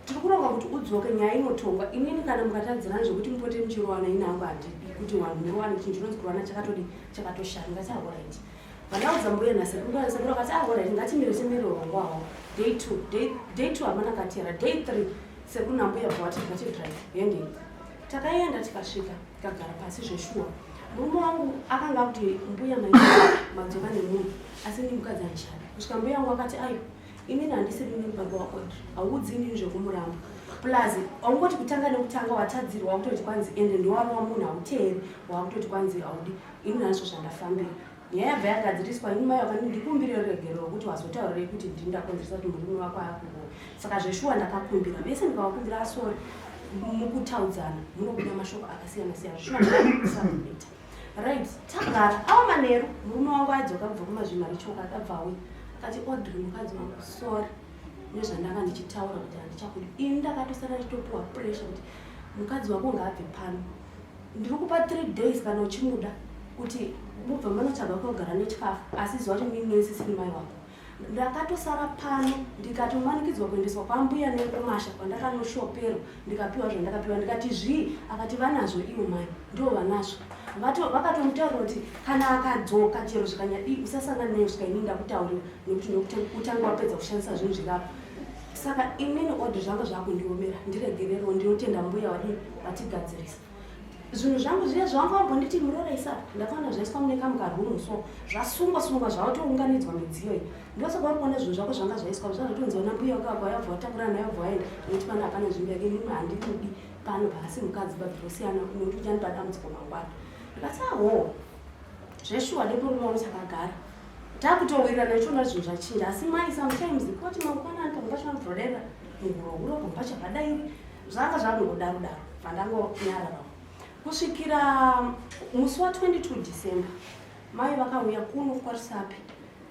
Tiri kuronga kuti udzoke nyaya inotongwa inini kana mukatadzirana zvekuti mupote muchirowana ini hangu handidi kuti vanhu murowane chinhu chinonzi kurowana chakatodi chakatoshata ndikati ahorit vandaudza mbuya nasekuru sekuru akati ahorit ah, ngatimire timire urongwa hwavo day two day, day two hamana katera day three sekuru nambuya bvawati ngatidrive hendei takaenda tikasvika tikagara pasi zveshuwa murume wangu akanga akuti mbuya mai madzoka nemunhu asi ndi mukadzi andichada kusvika mbuya wangu akati ayo Inini handisi rini baba waAudrey, hauudzi inini zvekumuramba. Plus haungoti kutanga nekutanga watadzirwa wakutoti kwanzi ende ndowarova munhu hauteeri wakutoti kwanzi haudi. Inini handizvo zvandafambira. Nyaya yabva yagadziriswa ini mai vakandi ndikumbire ruregerero rwekuti wazotaurirei kuti ndini ndakonzeresa kuti murume wako akurowe. Saka zveshuwa ndakakumbira vese ndikavakumbira asori mukutaudzana munobuda mashoko akasiyana siyana zveshuwa ndakakusakuita. Right, tagara. Awa manheru murume wangu adzoka kubva kumazvimarichoka akabva auya akati Audrey mukadzi wangu sorry nezvandanga ndichitaura kuti handichakudi. Ini ndakatosara ndichitopiwa pressure kuti mukadzi wako ngaabve pano. Ndiri kupa 3 days kana uchimuda kuti mubve manotsvaga kwekugara nechikafu asi ziva kuti inini nesisiri mai wako. Ndakatosara pano ndikatomanikidzwa kuendeswa kwambuya nekumasha kwandakanoshoperwa ndikapiwa zvandakapiwa ndikati zvii akati vanazvo ivo mai ndivo vanazvo vakatomutaurira kuti kana akadzoka chero zvikanyadii usasangana naye kusvika inini ndakutaurira nekuti nekuti utange wapedza kushandisa zvinhu zvirapo saka inini odi zvanga zvakundiomera ndiregererewo ndinotenda mbuya vadii vatigadzirisa Zvinhu zvangu zviya zvavanga vambonditi muroora isa apa ndakaona zvaiswa mune kamwe karoom so zvasungwa sungwa zvavatounganidzwa midziyo iyi ndosaka uri kuona zvinhu zvako zvanga zvaiswa zvazvatonzi vana mbuya wako vako vayabva vatakura nayo bva vaenda nekuti pano hapana nzvimbo yake inini handimudi pano paasi mukadzi babvirosiyana nekuti uchandipa dambudziko mangwana ndikati ahoo zveshuwa nemurume wangu takagara takutowirirana ichiona zvinhu zvachinja asi mai sometimes koti mangwanani pamwe pacho vanobvodera muhuro huro pamwe pacho havadairi Zvanga zvakungodaro daro bvandangonyararawo kusvikira musi wa 22 December mai vakauya kuno kwaRusape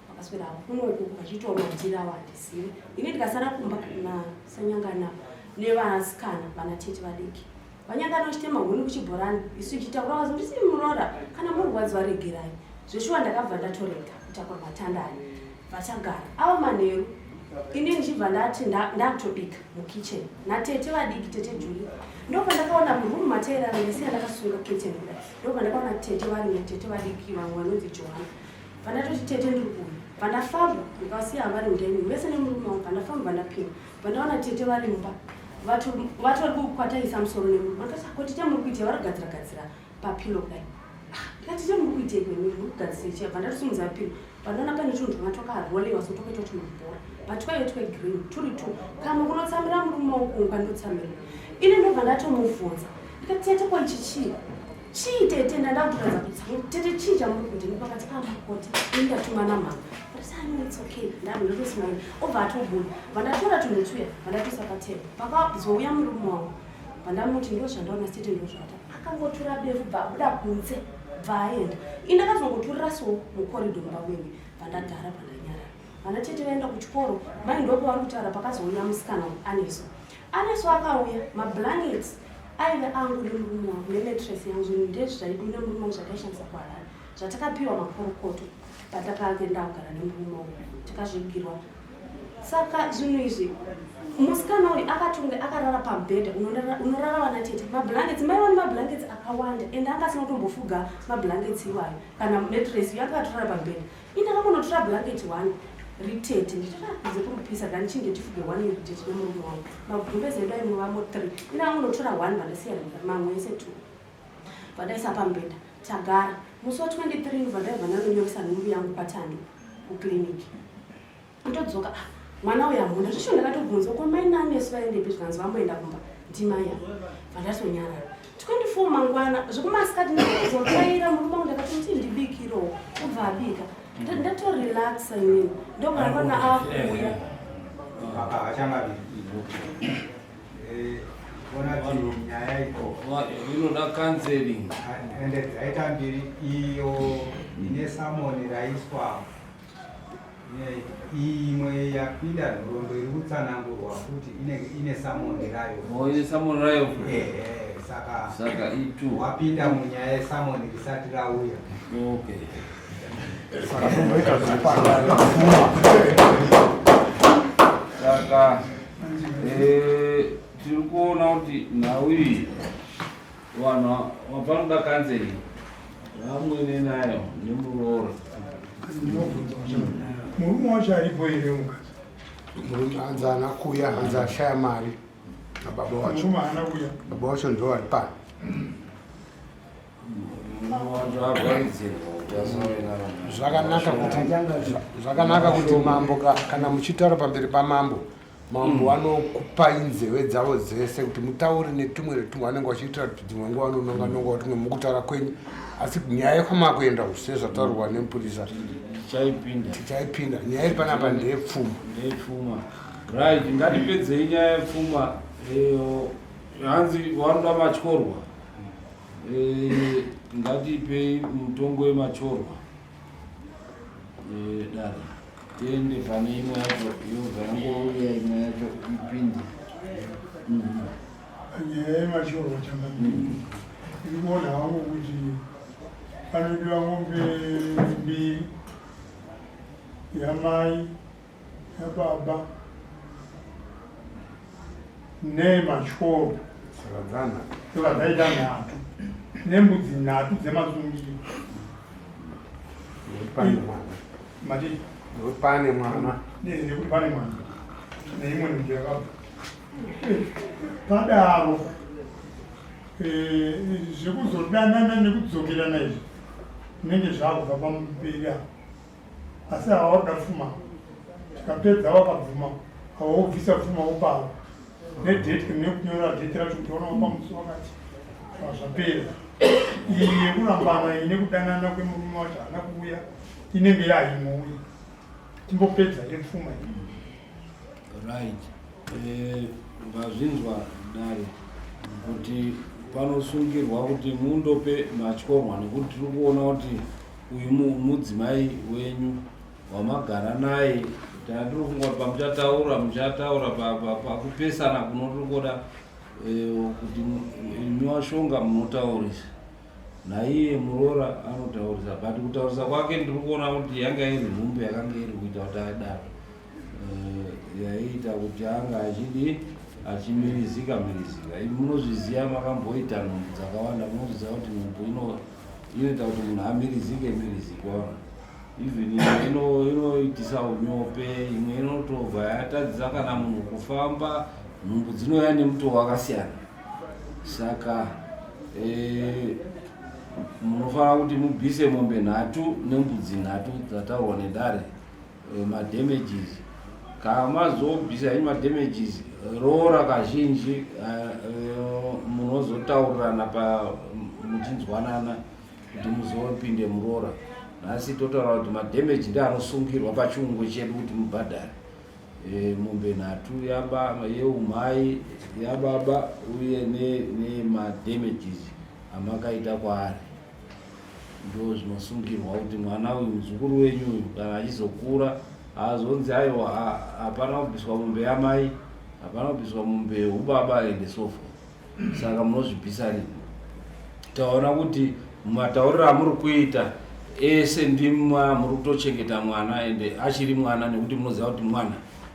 vakaswera kuno uku vachiitawo madhiri awo handizivi ini ndikasara kumba nasanyangana nevasikana vana tete vadiki vanyangana vachitema huni kuchibhorani isu tichitakura vazi ndisi muroora kana murwadziwa regerai zveshuwa ndakabva ndatorega kutakura matanda aya vachagara avo manheru ini ndichibva ndati ndakutobika mukitchen natete vadiki tete Julie ndopandakaona muroom matairara ndasiya ndakasunga curtain kudai ndopandakaona tete varimo tete vadiki vamwe vanonzi Johanna pandatoti tete ndiri kuuya pandafamba ndikasiya vari mudeni vese nemurume wangu pandafamba pandapinda pandaona tete vari mumba vatori kukwataisa musoro nemurume vakati ko tete muri kuitei vari kugadzira gadzira papilo kudai ah, ndikati tete muri kuitei kwemiri muri kugadzira ichi abva ndatosimudza pilo Pandoona pane tunhu twanga twakarolewa so twakaitwa tumabhora but twaive twegreen turi two kamwe kunotsamira murume wangu kumwe kwandotsamira ini ndobva ndatomubvunza ndikati tete ko ichi chii chii tete ndandakutoratidza kutsamira tete chii chamuri kuti ndipakati amakoti ah, ini ndatuma namama ndati ah, no it's okay ndatosimai obva atobuda vandatora tunhu tuya vandatoisa patable pakazouya murume wangu vandamuti ndozvandaona tete ndozvata Akangotura befu bva abuda kunze bva aenda. Ini ndakazongoturira so mucorridor mumba mwenyu bva ndagara bva ndanyarara. Vana tete vaenda kuchikoro mai ndopo vari kutaura pakazouya musikana Aneso. Aneso akauya mablankets aive angu nemurume wangu nemattress yangu zvinhu ndezvaidu nemurume wangu zvataishandisa kuHarare zvatakapiwa makorokoto patakaenda kugara nemurume wangu tikazvigirwa. Saka zvinhu izvi musikana uyu akatonge akarara pamubhedha unorara vana tete mablankets maiva nemablankets akawanda and anga asina kutombofuga mablankets iwayo kana matress iyo akatorara pamubhedha ini ndakangonotora blanket one ritete ndichiti kunze kuri kupisa ganichinge tifuge one ritete nemurume wangu magumbeze edu aimovamo three ini ndakangonotora one vandasiya mamwe ese two vandaisa pamubhedha tagara musi wa 23 ndobva ndaibva ndanonyoresa nhumbu yangu kwatando kuclinic ndodzoka ah, mwana uyu hamuna zvisho ndakatobvunza ko mai nanesu vaendepi zvikanzi vamboenda kumba ndimai ava vandazonyarara 24 mangwana zvekumasikati ndakazotsvaira murume wangu ndakatoti ndibikirewo obva abika ndatorelaxa inini ndokuona akuuya Inoda counseling. Ende dzaita mbiri iyo ine samoni raiswa imwe yapinda nhoroondo iri kutsanangurwa futi inenge ine samoni rayo. Oh, ine samoni rayo. Eh, saka saka itu wapinda munyaya yesamoni risati rauya. Okay. Saka tomboita zvekuparara pfuma. Saka eh, tiri kuona kuti nhau iyi vanhu vapanoda kanzeri vamwene nayo nemuroora. Murume wacho aripo here mukadzi? Murume hanzi haana kuuya, hanzi ashaya mari nababa wacho. Murume haana kuuya. Baba wacho ndiwo vari pano. Zvakanaka kuti zvakanaka kuti mambo kana muchitaura pamberi pamambo mambo vanokupai mm. nzeve dzavo dzese kuti mutaure netumwe netumwe vanenge vachiitira kuti dzimwe nguva vanononga nonga kuti mwe mukutaura kwenyu asi nyaya yekwamakuenda sezvataurwa nemupurisa tichaipinda nyaya iri panapa ndeyepfuma ndeyepfuma right ngatipedzei nyaya yepfuma hanzi vanoda matyorwa eh, ngatipei mutongo wematyorwa eh, dare tiende pane imwe yacho yobva yangouya imwe yacho ipinde mhm. Nyaya yematyorwa changamire iri kuona hangu kuti panodiwa mombe mbiri yamai yababa nematyoro saka dzaita nhatu nembudzi nhatu dzemasungiro mati nekuti pane mwana nekuti pane mwana neimwe nhumbi yakabva padaro eh, zvekuzodanana nekudzokerana izvi zvinenge zvakubva pamberi apa asi ava vakuda pfuma tikapedza vakabvuma ava wobvisa pfuma wopava nedate nekunyora date racho kuti ona wapa musi wakati zvapera iyi yekurambana iyi nekudanana kwemurume wacho haana kuuya inenge yaimouya timbopedza yepfuma iyi right eh, vazvinzwa dare kuti panosungirwa kuti mundope matyorwa nekuti tiri kuona kuti uyu mudzimai wenyu wamagara naye tandiri kufunga kuti pamuchataura muchataura pakupesana kuno tiri kuda eh, kuti imi washonga munotaurisa naiye muroora anotaurisa but kutaurisa kwake ndiri kuona kuti yanga iri nhumbu yakanga iri kuita kuti adaro eh, yaiita kuti anga achidi achimirizika mirizika imi munozviziva makamboita nhumbu dzakawanda munozviziva kuti nhumbu ino inoita kuti munhu amirizike mirizike waona even imwe inoitisa unyope imwe inotobva yatadzisa kana munhu kufamba nhumbu dzinouya nemutoo wakasiyana saka eh, munofanira kuti mubvise mombe nhatu nembudzi nhatu dzataurwa nedare eh, madamages kana mazobvisa henyu madamages roora kazhinji eh, eh, munozotaurirana pa muchinzwanana kuti muzopinde muroora nhasi totaura kuti madamage ndeanosungirwa pachiungo chedu kuti mubhadhare e, mombe nhatu yeumai yababa uye nemadamages amakaita kwaari ndo zvinosungirwa kuti mwana uyu muzukuru wenyu uyu kana achizokura haazonzi aiwa hapana kubviswa mombe yamai hapana kubviswa mombe yeubaba and so forth saka munozvibvisa rini taona kuti matauriro amuri kuita ese ndima muri kutochengeta mwana ende achiri mwana nekuti munoziva kuti mwana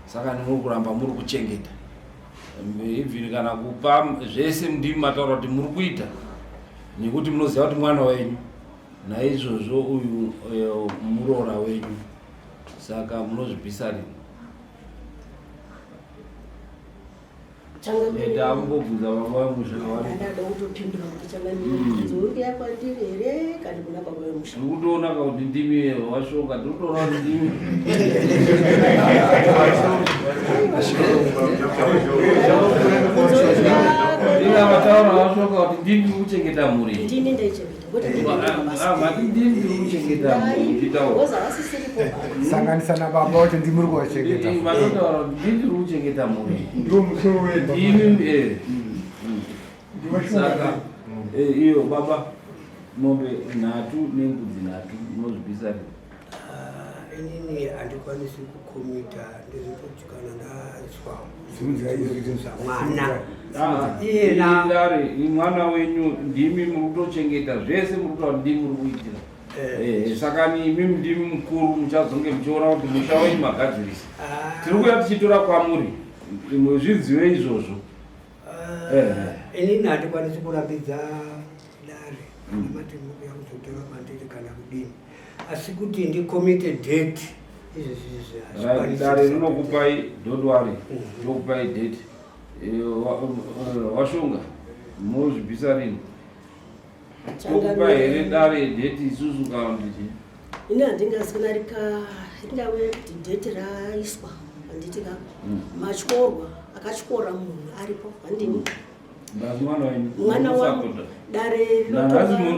Saka muri kuramba muri kuchengeta even kana kupa zvese ndimi mataura kuti muri kuita nekuti munoziva kuti mwana wenyu naizvozvo uyu eh, muroora wenyu saka munozvibvisa rini? Ndakungobvunza baba vemusha ndada kutopindura kuti changamire mubvunzo uri kuya kwandiri here kana kuna baba vemusha. Ndiri kutoona ka kuti ndimi washoka, ndiri kutoona kuti ndimi. Inga mataura washoka kuti ndimi kuchengeta mhuri. Ndini ndaichengeta. Sanganisa nababa wacho ndimuri kuvachengeta. Ndiri kuchengeta mhuri. Ndiwo musoro wemba. Ndimi eh. Saka eh, iyo baba mombe nhatu nembudzi nhatu munozvibvisa rini? Ah, inini handikwanisi kukomita ndezvekuti kana ndazwa mwana ah, iyena dare mwana wenyu ndimi muri kutochengeta zvese muri kutaura ndimi muri kuitira eh. Eh, saka imi ndimi mukuru muchazonge muchiona kuti musha wenyu magadzirisa ah. tiri kuya tichitora kwamuri zvizive izvozvo ah, eh. Inini handikwanisi kurambidza dare amati mukuya kuzotora kwandiri kana kudini asi kuti ndikomite date izvezvizvi dare rinokupai don't worry rinokupai mm. date eh, eh, washonga munozvibvisa rini tokupai here dare date isusu kana kuti chii ini handingazi kana rika ringave kuti date raiswa handiti ka mm. matyorwa akatyora munhu aripo handini mm. mwana wangu dare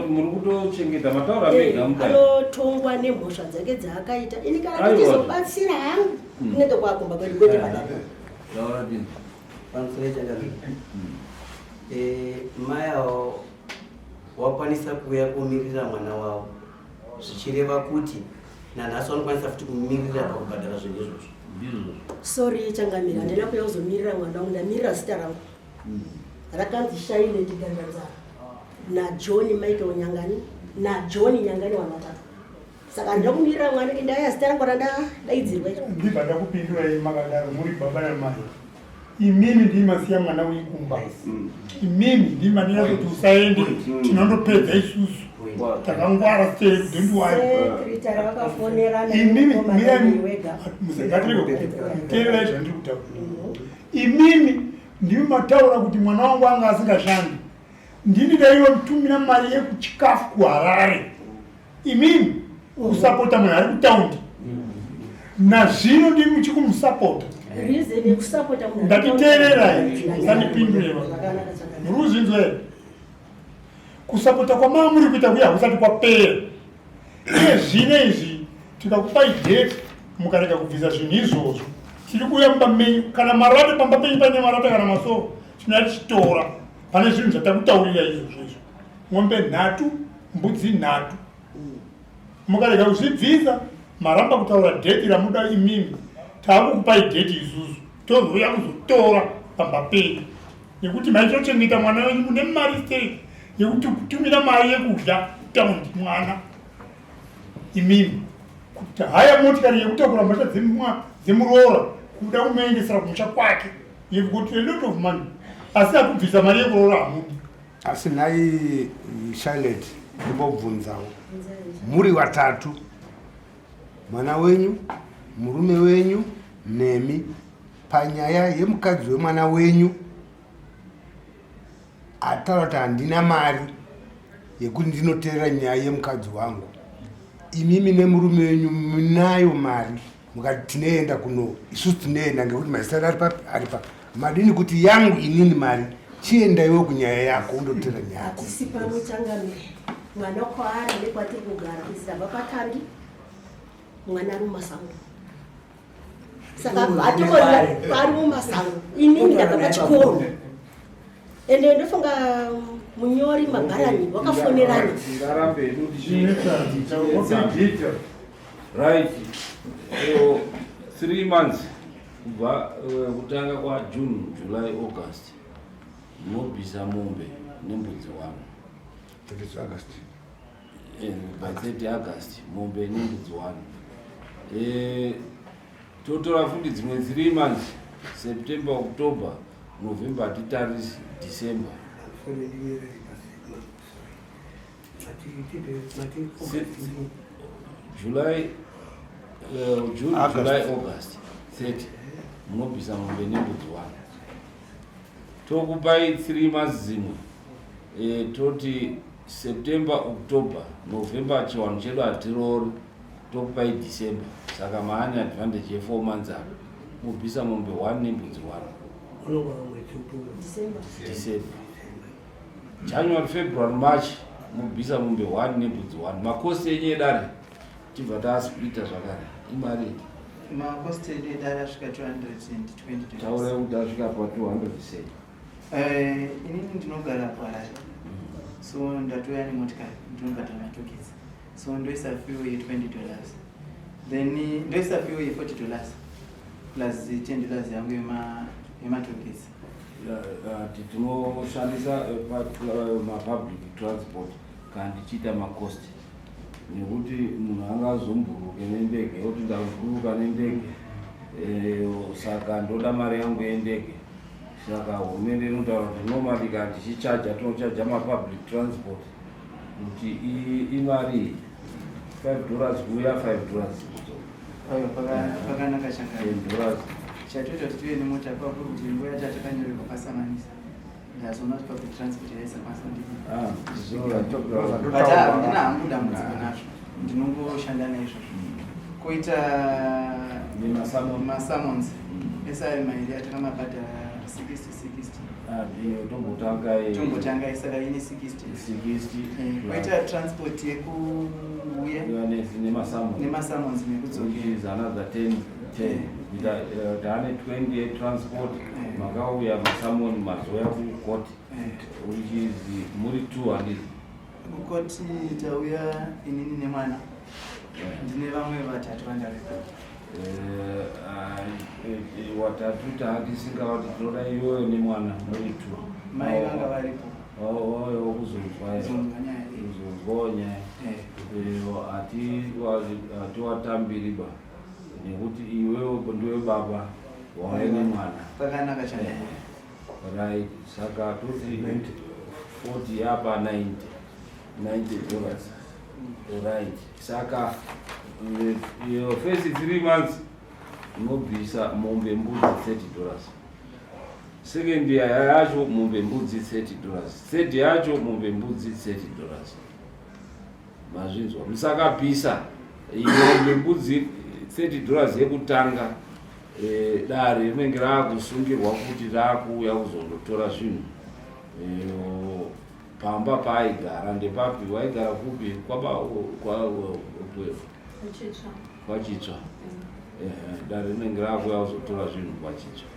muri kutochengeta mataura eh, mega mudare anotongwa nemhosva dzake dzaakaita ini kana ndichizobatsira hangu hmm. kunenge kwakumba kwedu kwete eh, padare pamusoro changamire hmm. eh, mai avo wakwanisa kuuya kumirira mwana wavo zvichireva kuti nanhasi vanokwanisa futi kumirira pakubhadhara zvinhu izvozvo sorry changamire handina kuuya kuzomirira mwana wangu ndamirira zita rangu rakanzi Shailet Gandanzara naJohn Michael Nyangani naJohn Nyangani vanhu vatatu saka handina kumirira mwana indaya zita rangu randadaidzirwa iro ndibva ndakupindurai makadaro muri baba namai imimi ndii masiya mwana wenyu kumba imimi ndii manina kuti usaende tinondopedza isusu takangwara stay don't worry Secretary vakafonerana imimi nemukomana mirai wega. musangatireke kuteererai zvandiri kutaura imimi Ndimi mataura kuti mwana wangu anga asingashandi. Ndini ndaivatumira mari yekuchikafu kuHarare. Imimi kusapota munhu ari kutaundi. Nazvino ndimi muchikumusapota. Reason yekusapota munhu ari Ndatiteererai, musandipindure. Muri kuzvinzwa here? Kusapota kwamava muri kuita kuya hakusati kwapera. Iye zvino izvi tikakupai date mukarega kubvisa zvinhu izvozvo tiri kuuya mumba menyu kana marata pamba penyu pane marata kana masoro tinoya tichitora pane zvinhu zvatakutaurira izvozvo izvo mombe nhatu mbudzi nhatu mukarega kuzvibvisa maramba kutaura dheti ramuda imimi taakukupai dheti isusu tozouya kuzotora pamba penyu nekuti maitochengeta mwana wenyu mune mari sei yekuti kutumira mari yekudya taundi mwana imimi kuti haya motikari yekutakura mhosva dzemuroora kuda kumuendesera kumusha kwake you've got a lot of money asi akubvisa mari yekuroora hamudi asi nhai Charlotte ndimbobvunzawo muri vatatu mwana wenyu murume wenyu nemi panyaya yemukadzi wemwana wenyu ataura kuti handina mari yekuti ndinoteerera nyaya yemukadzi wangu imimi nemurume wenyu munayo mari mukati tinoenda kuno isusu tinoenda ngekuti mazita ari papi ari pa madini kuti yangu inini mari chienda iwe kunyaya yako undoteera nyaya yako hatisi pano changamire mwana kwaari nekwatiri kugara izi tabva patandi mwana ari mumasango saka ari mumasango inini ndabva pachikoro ende ndofunga munyori mabharani wakafonerana right 3 months kubva eh, kutanga kwajune july august munobvisa mombe nembudzi wano August. Eh, by 30 august mombe nembudzi wano eh, Totora futi dzimwe 3 months, September, October, November hatitarisi, December. July, June, August. July, August 30 munobvisa mombe nembudzi 1. Tokupai 3 months dzimwe, toti September, October, November chiwanhu chedu hatiroori, tokupai December. Saka maane advantage ye 4 months apa, mobvisa mombe 1 nembudzi 1. Unongova mwedzi upi? December. December. January, February, March mobvisa mombe 1 nembudzi 1. Makosti enyu edare tibva taasplita zvakare. Imari Makosti edu edare asvika 220. Taurai kuti asvika pa 200 sei. Inini ndinogara kuHarare, so ndatouya nemotikari, ndinobhadhara matokisi, so ndoisa fuel ye$20, then ndoisa fuel ye$40 plus $10 yangu yematokisi. Tinoshandisa mapublic transport kana tichiita macost, nekuti munhu angazomburuke nendege oti ndamburuka nendege, saka ndoda mari yangu yendege. Saka hurumende inotaura kuti normally kana tichichaja tinochaja mapublic transport kuti imari $5 kuuya, $5 kudzoka. Aiwa, pakanaka chakare. $10. Chatoita kuti tive nemota papo kuti nguva yacho takanyorerwa pasamanisa, ndazoona kuti public transport yaisakwanisa. Ah, But handina hangu dambudziko nazvo, ndinongoshanda naizvozvo. Koita Nemasummons. Masummons ese ari mairi atakamabhadhara 60 60. Ah, tombotanga Tombotanga, saka ine 60. 60. Koita transport yekuuya nemasummons. Nemasummons nekudzokera. Which is another 10 10. Kuita taane 20 yetransport. Makauya masummons, mazoya kukoti, which is muri 2, handiti? Kukoti tauya inini nemwana, ndine vamwe vatatu vandareka. Watatu taatisinga tinoda iyoyo nemwana muri 2. Mai vanga varipo. Wauyawo kuzonzwa. Kuzonzwa nyaya iyi. Kuzonzwawo nyaya. Hatiwatambiri ba nekuti iwewe ndiwe baba wauya nemwana. Pakanaka chakare. Right, saka toti 40 yapa 90, $90. Right, saka your first 3 months unobvisa mombe mbudzi $30, second yacho mombe mbudzi $30, third yacho mombe mbudzi $30. Mazvinzwa? Musakapisa mombe mbudzi $30 yekutanga, dare rinenge raakusungirwa kuti raakuuya kuzondotora zvinhu. Pamba paaigara ndepapi? Waigara kupi? Kuchitsva. Kwachitsva. Dare rinenge raakuuya kuzotora zvinhu kwachitsva.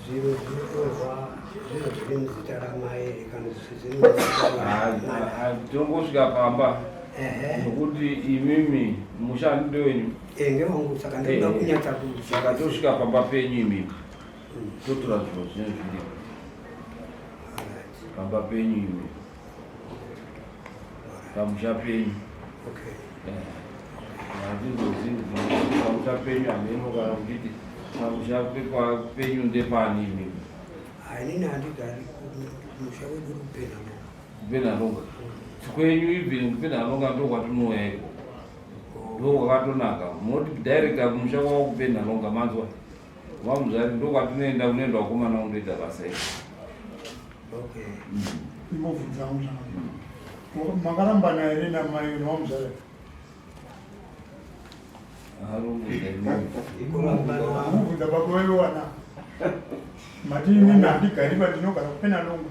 Zviro zvinotorwa, zviro zviri muzita ramai here kana zviri muzita ramwana? Tinongosvika pamba nekuti imimi mushandi wenyu. Ngewangu, saka ndinoda kunyatsa ku Saka tosvika pamba penyu imimi, totora zviro zvinenge zviripo pamba penyu imimi, pamusha penyu. Okay. Hatizozivi kuti pamusha penyu hameno kana kuchiti pamusha penyu ndepani imimi. Inini handigari, musha wedu uri kuPenhalonga. KuPenhalonga kwenyu, even kuPenhalonga ndokwatinouya ikoko, ndokwakatonaka. Munoti directa kumusha kwavo kuPenhalonga, manzwa vamuzvari? Ndokwatinoenda, kunoenda vakomana kundoita basa iko. Okay. Imbobvunzawo zvakanaka, makarambana here namai wamuzvara? Mubvunza baba vaiwana mati inini handigari pandinogara kuPenhalonga.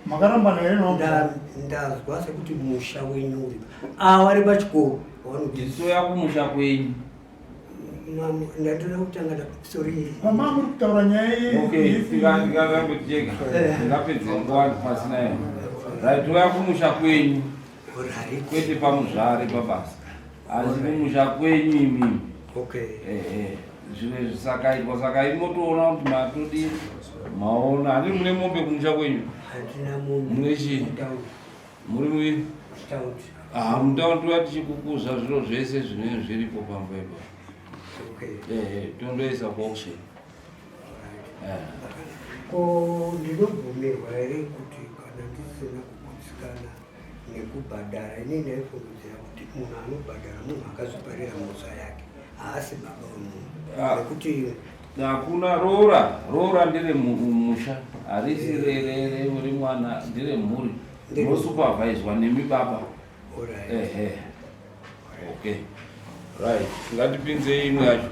Makarambana here nawamuzvara? Ndazwa sekuti musha wenyu uri ava vari pachikoro vanoti. Tisoya kumusha kwenyu. Ndatoda kutanga, sorry. Mama, muri kutaura nyaya Okay, tikarambe ticheka tingapedze nguva pasina iyo. Right, toya kumusha kwenyu, kwete pamuzvare pabasa, asi kumusha kwenyu imimi. Okay. Ehe, zvimwe zvisakaitwa, saka imotoona kuti matodi maona. Handiri mune mombe kumusha kwenyu? Handina mombe. Mune chii? Mutauro. Muri mui? Taundi. Ah, mutaundi touya tichikukuza zviro zvese zvinenge zviripo pamba ipapo. Okay. Ehe, tondoisa kuauction. Eh. Ko ndinobvumirwa here kuti kana ndisina kugutsikana nekubhadhara inini ndaifungidzira kuti munhu anobhadhara munhu akazviparira mhosva yake haasi baba wemunhu ah. nekuti hakuna roora roora ndere musha harisi remwana ndere mhuri mosuperviswa nemi baba ehe okay right ngatipinzei imwe yacho.